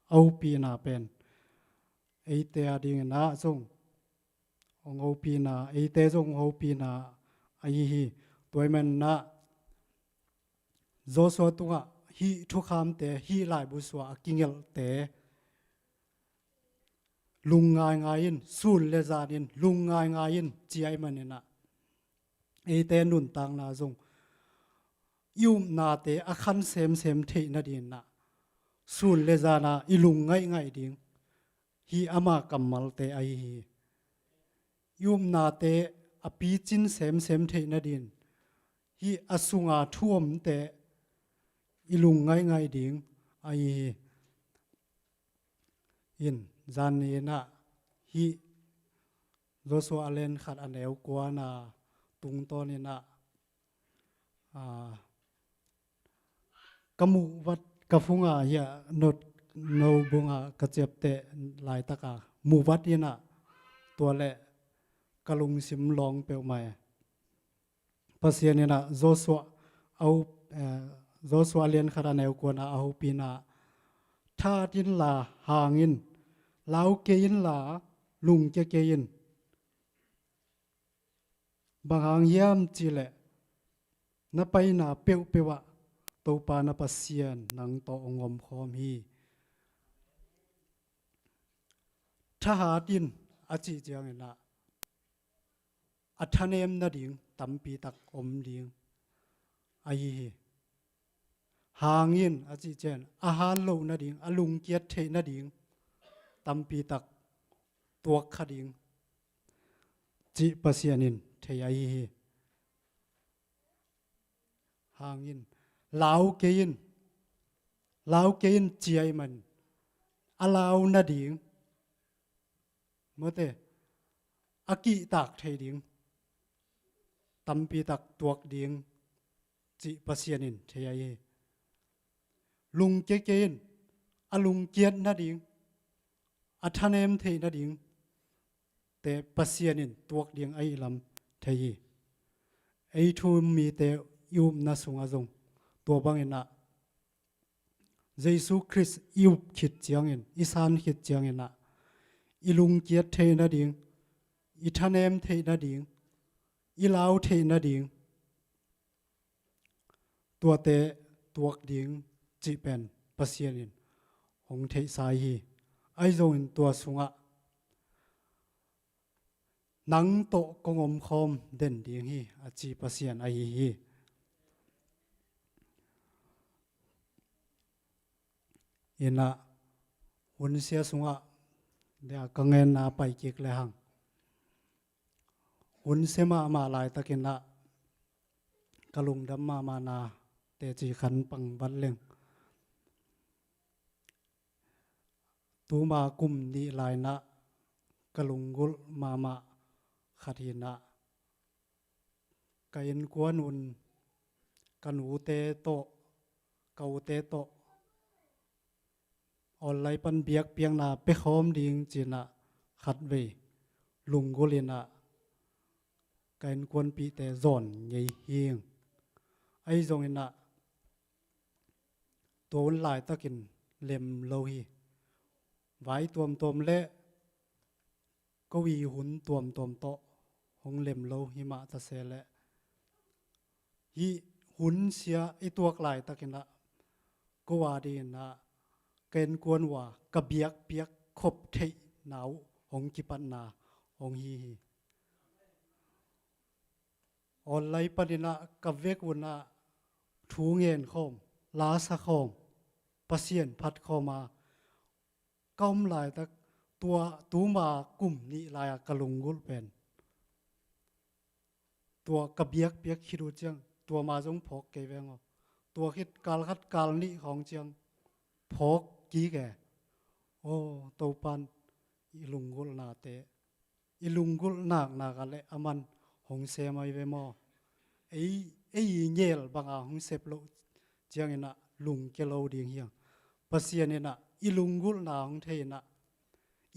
a hopihna pen eite a dingin ah zong hong hopihna, eite zong hong hopihna ahi hi. Tua ahih manin ah Joshua tungah hih thukhamte, hih laibu sungah a kingelhte lung ngaingai in, sun le zanin lung ngaingai in, ci ahih manin ah eite nuntakna zong i upnate a khan semsem theih nadingin ah sun le zana i lung ngaihngaih ding, hih ama kammalte ahi hi. I upnate a picin semsem theih nadingin hih a sunga thu omte i lung ngaihngaih ding ahi hi. In, zan ni-in ah hih Joshua a lian khat a neu kuana tungtawnin ah, aa, ka muh vat ka phunga hiah no, no bunga ka ciapteh laitaka muh vat in ah tua leh ka lungsim lawng peuhmah e. Pasian in ah Joshua a ho-, eh, Joshua a lian khat a neu kuana a hopihna, thahat inla hang in, lau kei inla lungkia kei in. Bang hang hiam cihleh na paina peuhpeuh ah Topa na Pasian nang tawh hong omkhawm hi. Thahat in, a cih ciangin ah a thanem nading tampi tak om ding ahi hi. Hang in a cih ciang a han loh nading, a lungkiat theih nading tampi tak tuak kha ding cih Pasian in thei ahi hi. Hang in lau kei in, lau kei in ci ahih man a lau nading, mawte, a kihtak thei ding tampi tak tuak ding cih Pasian in thei ahi hi. Lungkia kei in, a lungkiat nading, a thanem theih nading te Pasian in tuak ding ahi lam thei hi. Ei thu-um mite i upna sungah zong tua bangin ah Jesu Khrist i up khit ciangin, i san khit ciangin ah i lungkiat theih nading, i thanem theih nading, i lau theih nading, tuate tuak ding cih pen Pasian in hong theihsa hi. Ahi zongin tua sungah nang tawh kong omkhawm den ding hi a ci Pasian ahi hi. Inah hunsia sungah dia ka ngenna pai kik le hang. Hunsia mahmah laitakin ah ka lungdam mahmahna teci khan pang vat leng. Tuma kum nih lai-in ah ka lunggulh mahmah khat hi-in ah ka innkuan un ka nute tawh, ka ute tawh online pan biakpiakna pia khawm ding ci-in ah khatvei lunggulh in ah ka innkuanpihte zawn ngei hi ing. Ahi zongin ah tua hun laitakin lem lo hi. Vai tuamtuam le ko i hun tuamtuam tawh hong lem lo hi mah ta se leh, hih hunsia i tuak laitakin ah ko a dingin ah ka innkuan uh a ka biakpiak khop theihna uh hong kipatna hong hi hi. Online panin ah ka vek un ah thu ngen khawm, la sa khawm, Pasian phat khawm a ka om laitak, tua tuma kum nih lai-a ka lunggulh pen tua ka biakpiak khit uh ciang tua ma zong phawk kei veng aw. Tua khit kal khat kal nih khawng ciang phawk kik e. Aw, Topan i lunggulhnate, i lunggulh naknak ah le aman hong sem ahi ve maw? Ei, ei i ngel banga hong sep loh ciangin ah lungkia lo ding hi hang. Pasian in ah i lunggulhna hong thei in ah,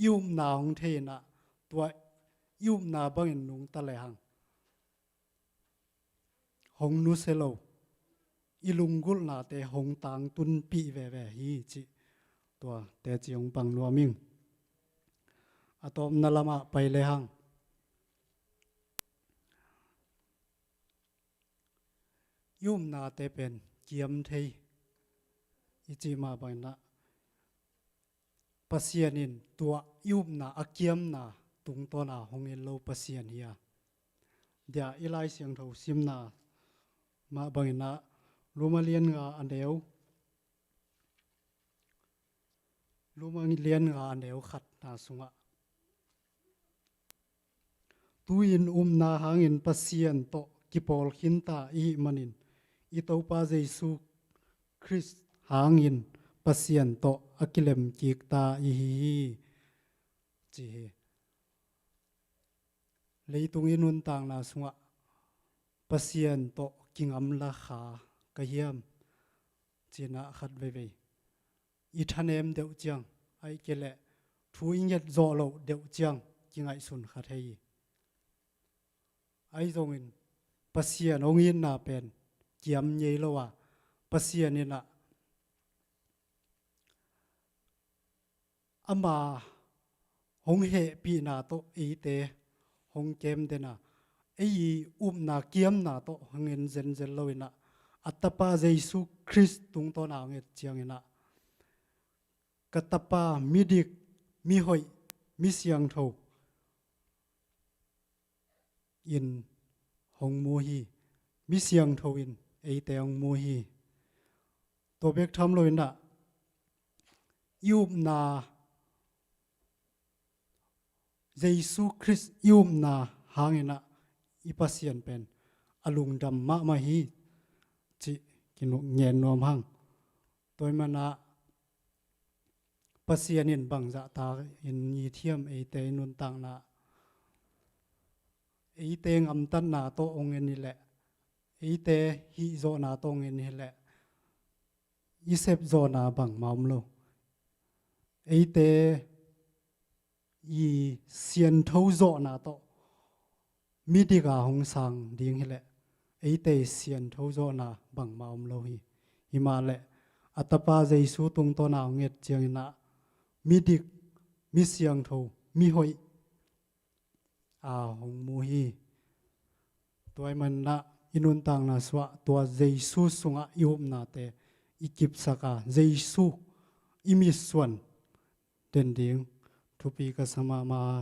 i upna hong thei in ah, tua i upna bangin nungta le hang hong nusia lo, i lunggulhnate hong tangtunpih veve hi cih tua teci hong pang nuam ing. A tawpna lamah pai le hang, i upnate pen kiam thei i cih mah bangin ah Pasian in tua i upna a kiamna tungtawn a hong en lo Pasian hi a. Dia i Lai Siangtho simna mah bangin ah Roma lian nga a neu, Roma lian nga a neu khatna sungah, tu-in upna hangin Pasian tawh kipawl khinta i hih manin i Topa Jesu Khrist hangin Pasian tawh a kilem kikta i hi hi, ci hi. Leitung i nuntakna sungah Pasian tawh kingamla kha ka hiam? Ci-in ah khat veivei i thanem deuh ciang, ahih kei leh thu i nget zawh loh deuh ciang kingaihsun kha thei hi. Ahi zongin Pasian hong itna pen kiam ngei lo a, Pasian in ah ama hong hehpihna tawh eite hong kem den a, ei i upna kiamna tawh hong en zenzen lo in ah, a Tapa Jesu Khrist tungtawn a hong et ciangin ah, ka Tapa midik, mihoih, misiangtho, in hong mu hi. Mi siangtho in eite hong mu hi. Tua bek tham loinah i upna, Jesu Khrist i upna hanginah i Pasian pen a lungdam mahmah hi cih kinu ngen nuam hang. Tua ahih manah Pasian in bangzahta in ngithiam eite i nuntakna, eite ngamtatna tawh hong en hileh, eite hihzawhna tawh hong en hileh, i sepzawhna bangmah om lo. Eite i siantho zawhna tawh midik a hong sang ding hileh, eite i siantho zawhna bangmah om lo hi. Himahleh a Tapa Jesu tungtawna hong et cianginah midik, mi siangtho, mihoih a hong mu hi. Tua ahih manah i nuntakna suah tua Jesu sungah i upnate i kipsak a, Jesu i mitsuan den ding thupi ka sa mahmah a.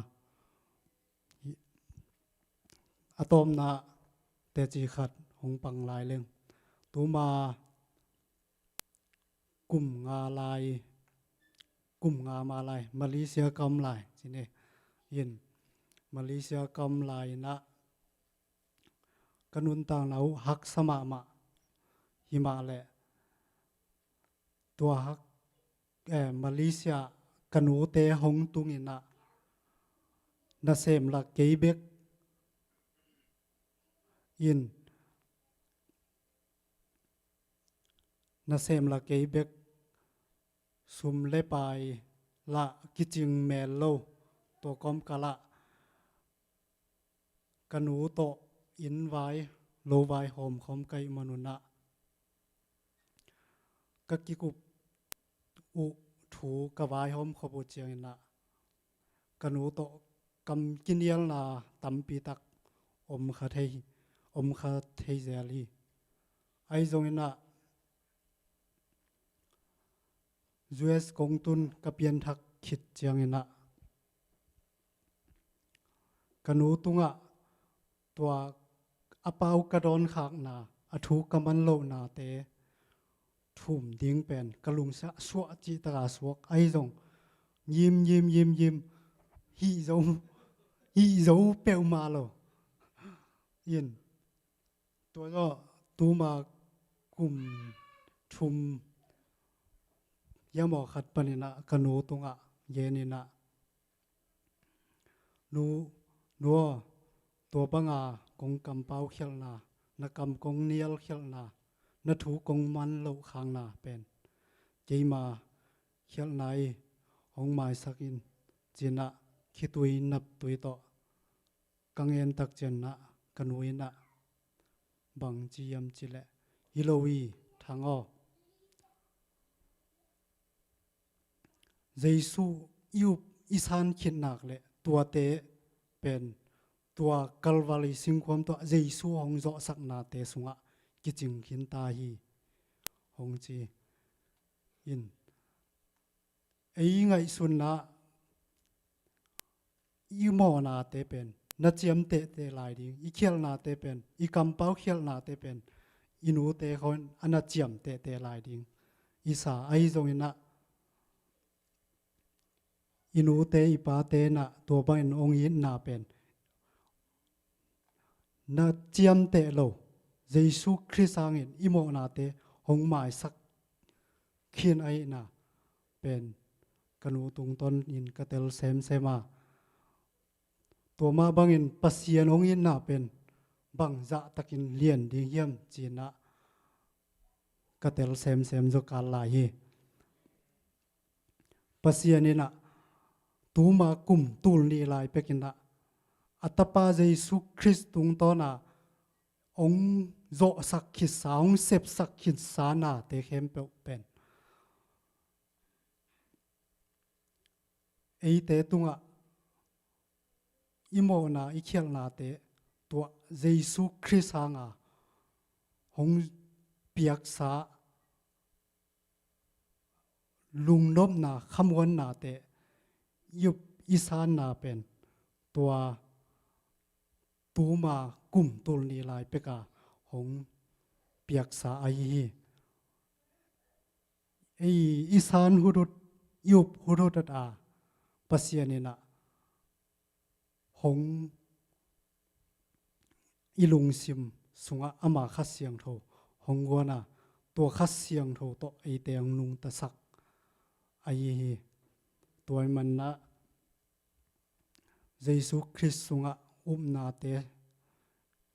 A tawpna teci khat hong pang lai leng, tuma kum nga lai, kum nga ma lai Malaysia ka om lai cine. In Malaysia ka om lai inah ka nuntakna uh haksa mahmah. Himahleh tua hak, eh, Malaysia ka nute hong tunginah nasem la kei bek in, nasem la kei bek, sum le pai lah kicing mel lo. Tua kawmkal ah ka nu tawh inn vai lo vai hawm khawm ka hih manun ah, ka kikup uh thu ka vaihawm khop uh ciangin ah, ka nu tawh kam kinialna tampi tak om kha thei, om kha thei zel hi. Ahi zongin ah, U S kong tun ka pianthak khit ciangin ah, ka nu tungah tua a pau ka dawnkhakna, a thu ka man lohnate thum ding pen ka lungsim ah suah cih taka suak ahi zong, ngim, ngim, ngim, ngim, hih zo, hih zo peuhmah lo. In, tua zawh tuma kum thum hiam aw khat panin ah ka nu tungah genin ah, "Nu, nu aw, tua banga kong kampau khialhna, na kam kong nial khialhna, na thu kong man loh khakna pen keima khialhna hi, hong maisak in," ci-in ah khitui naptui tawh ka ngen tak ciangin ah ka nu in ah bang ci hiam cih leh, "Hi lo hi, Thang aw, Jesu i up i san khit nak leh tuate pen tua Calvary singkhuam tungah Jesu hong zawhsaknate sungah kicing khin ta hi," hong ci. In, ei ngaihsutna ah i mawhnate pen na ciam tehteh lai ding, i khialhnate pen, i kampau khialhnate pen i nute khawng in a na ciam tehteh lai ding i sa ahi zongin ah, i nute i pate in ah tua bangin hong itna pen na ciamteh lo, Jesu Khrist hangin i mawhnate hong maisak khin ahihna pen ka nu tungtawnin ka tel semsem a, tua mah bangin Pasian hong itna pen bangzah takin lian ding hiam ci-in ah ka tel semsem zaw kal lai hi. Pasian in ah tuma kum tul nih lai pekin ah a Tapa Jesu Khrist tungtawna hong zawhsak khitsa, hong sepsak khitsa nate khempeuh pen eite tungah i mawhna, i khialhnate tuah Jesu Khrist hanga hong piaksa lungnopna, khamuannate i up i sanna pen tua tuma kum tul nih lai peka hong piaksa ahi hi. Ei i san huthut, i up huthut a Pasian in ah hong i lungsim sungah ama Kha Siangtho hong guan a, tua Kha Siangtho tawh eite hong nungtasak ahi hi. Tua ahih manin ah Jesu Khrist sungah upnate,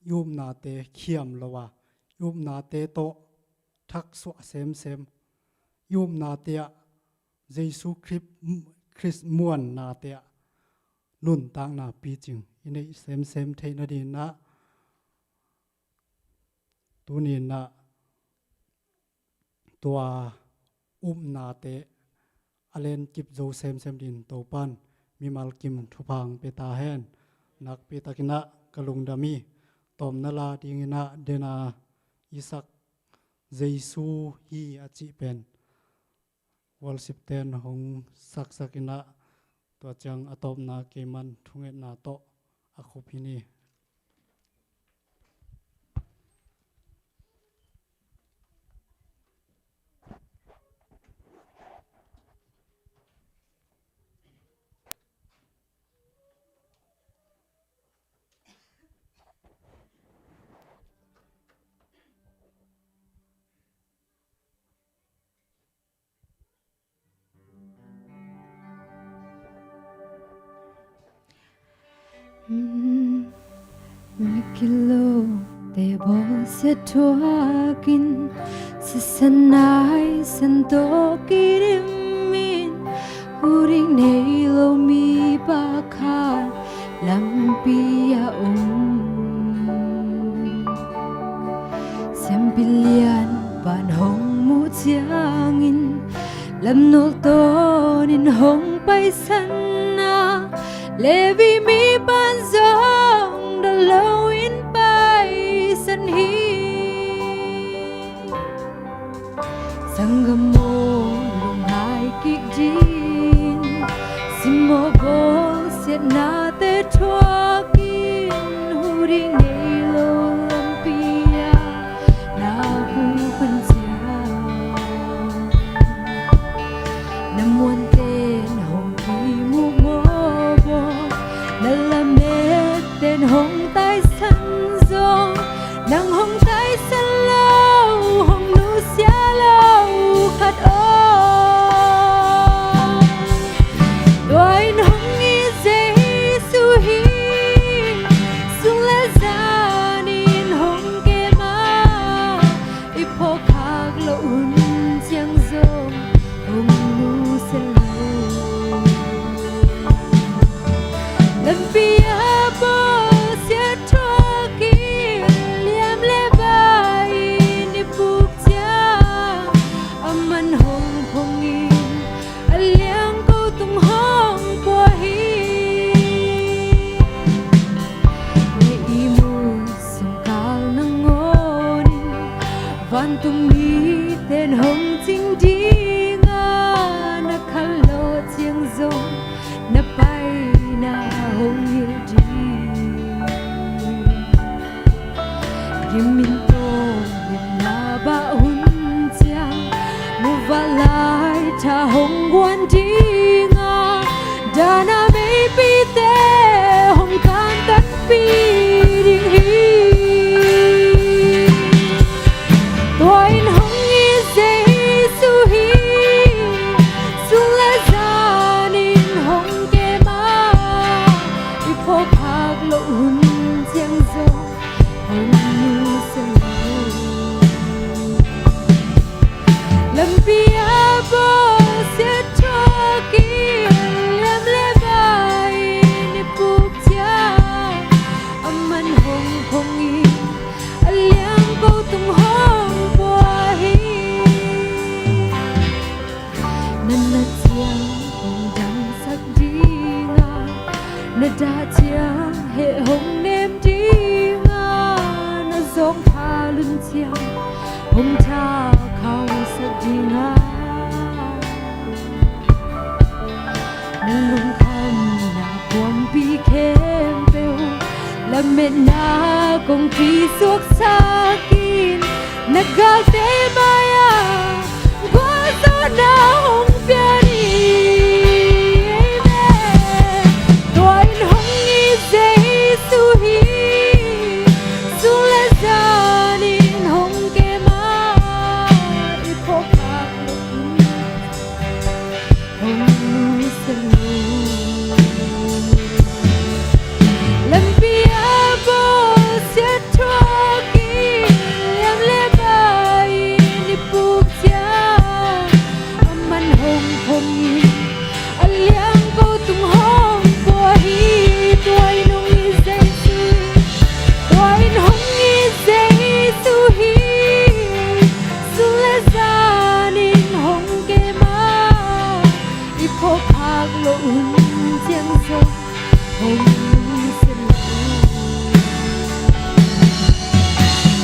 i upnate khiam lo a, i upnate tawh thaksuah semsem, i upnate ah Jesu Khrist, Khrist muannate ah nuntakna picing i neih semsem theih nadingin ah, tuni in ah tua upnate a lenkip zo semsem dingin Topa'n mimal kim thupha hong pia ta hen. Nakpi takin ah ka lungdam hi. Tawpna la dingin ah den a i sak Jesu hi a cih pen worship ten hong saksak in ah, tua ciang a tawpna keiman thungetna tawh a khup hi ni. Migilote bawlsiat thuakin, sisan naisan tawh kidimin, huding nei lo mipa khat lampi ah om. Siampi lianpa'n hong muh ciangin, lamnultawnin hong paisan a, Levi mipa'n zong dal loin paisan hi. Sanggam aw, lungngai kik dingin, simmawh bawlsiatnate thuakin, huding nei lo lampi ah na hong khun ciang, na muante'n hong kimuh mawk aw, na lamette'n hong taisan zong, nang hong taisan lo hong nusia lo khat om. Tua in hong it Jesu hi, sung le zanin hong kem a, i phawkkhak loh hun ciang zong hong nusia lo. Lampi ah bawlsiat thuakin, liam le vai-in i puk ciang, aman hong phong in, a liangko tung hong pua hi. Tua i muh sungkal nangawnin, vantung mite'n hong cing ding a, na khanlawh ciang zong na paina hong hilh ding. Gimin tawh limna bah hun ciang, muvanlai tha hong guan ding a, daanna meipite hong kantanpih ding hi. Tua in hong it Jesu hi, sung le zanin hong kem a, i phawkkhak loh hun ciang zong hong nusia lo. Lampi ah bawlsiat thuakin, liam le vai-in i puk ciang, aman hong phong in, a liangko tung hong pua hi. Na nat ciang hong damsak ding a, na dah ciang heh hong nem ding a, na zawngpha lun ciang hong thakhauhsak ding a, na lungkhamna kuampi khempeuh Metna kong tuisuaksak in na galte mai-ah gualzawhna hong pia ni. Amen. Tua in hong it Jesu hi. Sung le zan in hong kem a, i phawk khak loh un hong lungsia lo. Lampi a bawlsiat thuak in liam le bai in i puk ciang, aman hong phong in a liangko tung hong pua hi. Tua in hong it Jesu hi. Tua in hong it Jesu hi. Sung le zan in hong kem a, i phawk khak loh un ciang zong hong lungsia lo.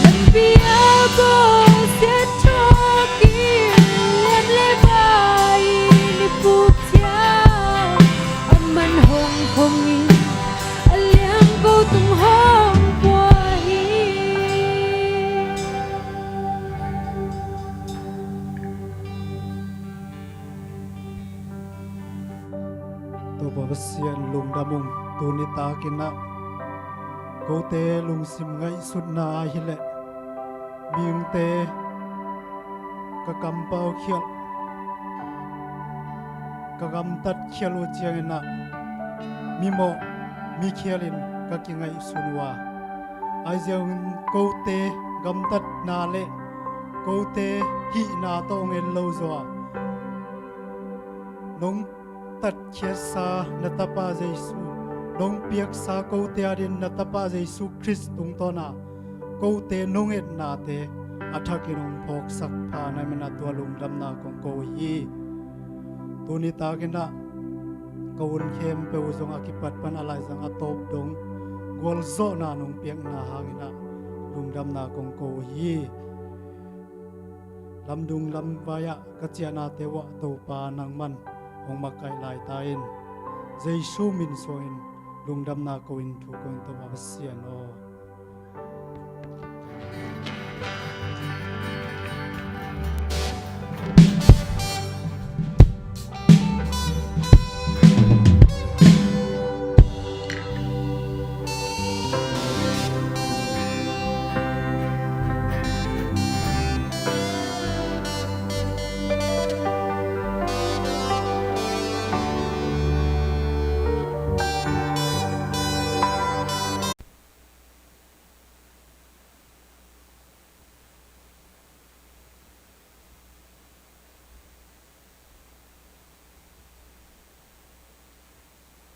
Lampi a bawlsiat thuak in liam le bai in i puk ciang, aman hong phong in a liangko tung hong pua hi. Topa Pasian, lungdam ung. Tuni takin ah kote lungsim ngaihsutna ahih leh mihingte ka kampau khialh, ka gamtat khialh uh ciangin ah mimawh mikhial in ka kingaihsun uh a, ahi zongin kote gamtatna le kote hihna tawh hong en lo zaw a, nong tatkhiatsa na Tapa Jesu, nong piaksa kote adingin na Tapa Jesu Khrist tungtawn a kote nong etnate a thakin hong phawksak pha na hih manin ah tua lungdamna kong ko hi. Tuni takin ah ka hun khempeuh zong a kipat pan a laizang a tawp dong gualzawhna nong piakna hangin ah lungdamna kong ko hi. Lamdung lamvai ah ka ciahnate uah Topa nangman hong makaih lai ta in. Jesu min suangin lungdamna ko in thu ko in, Topa Pasian aw.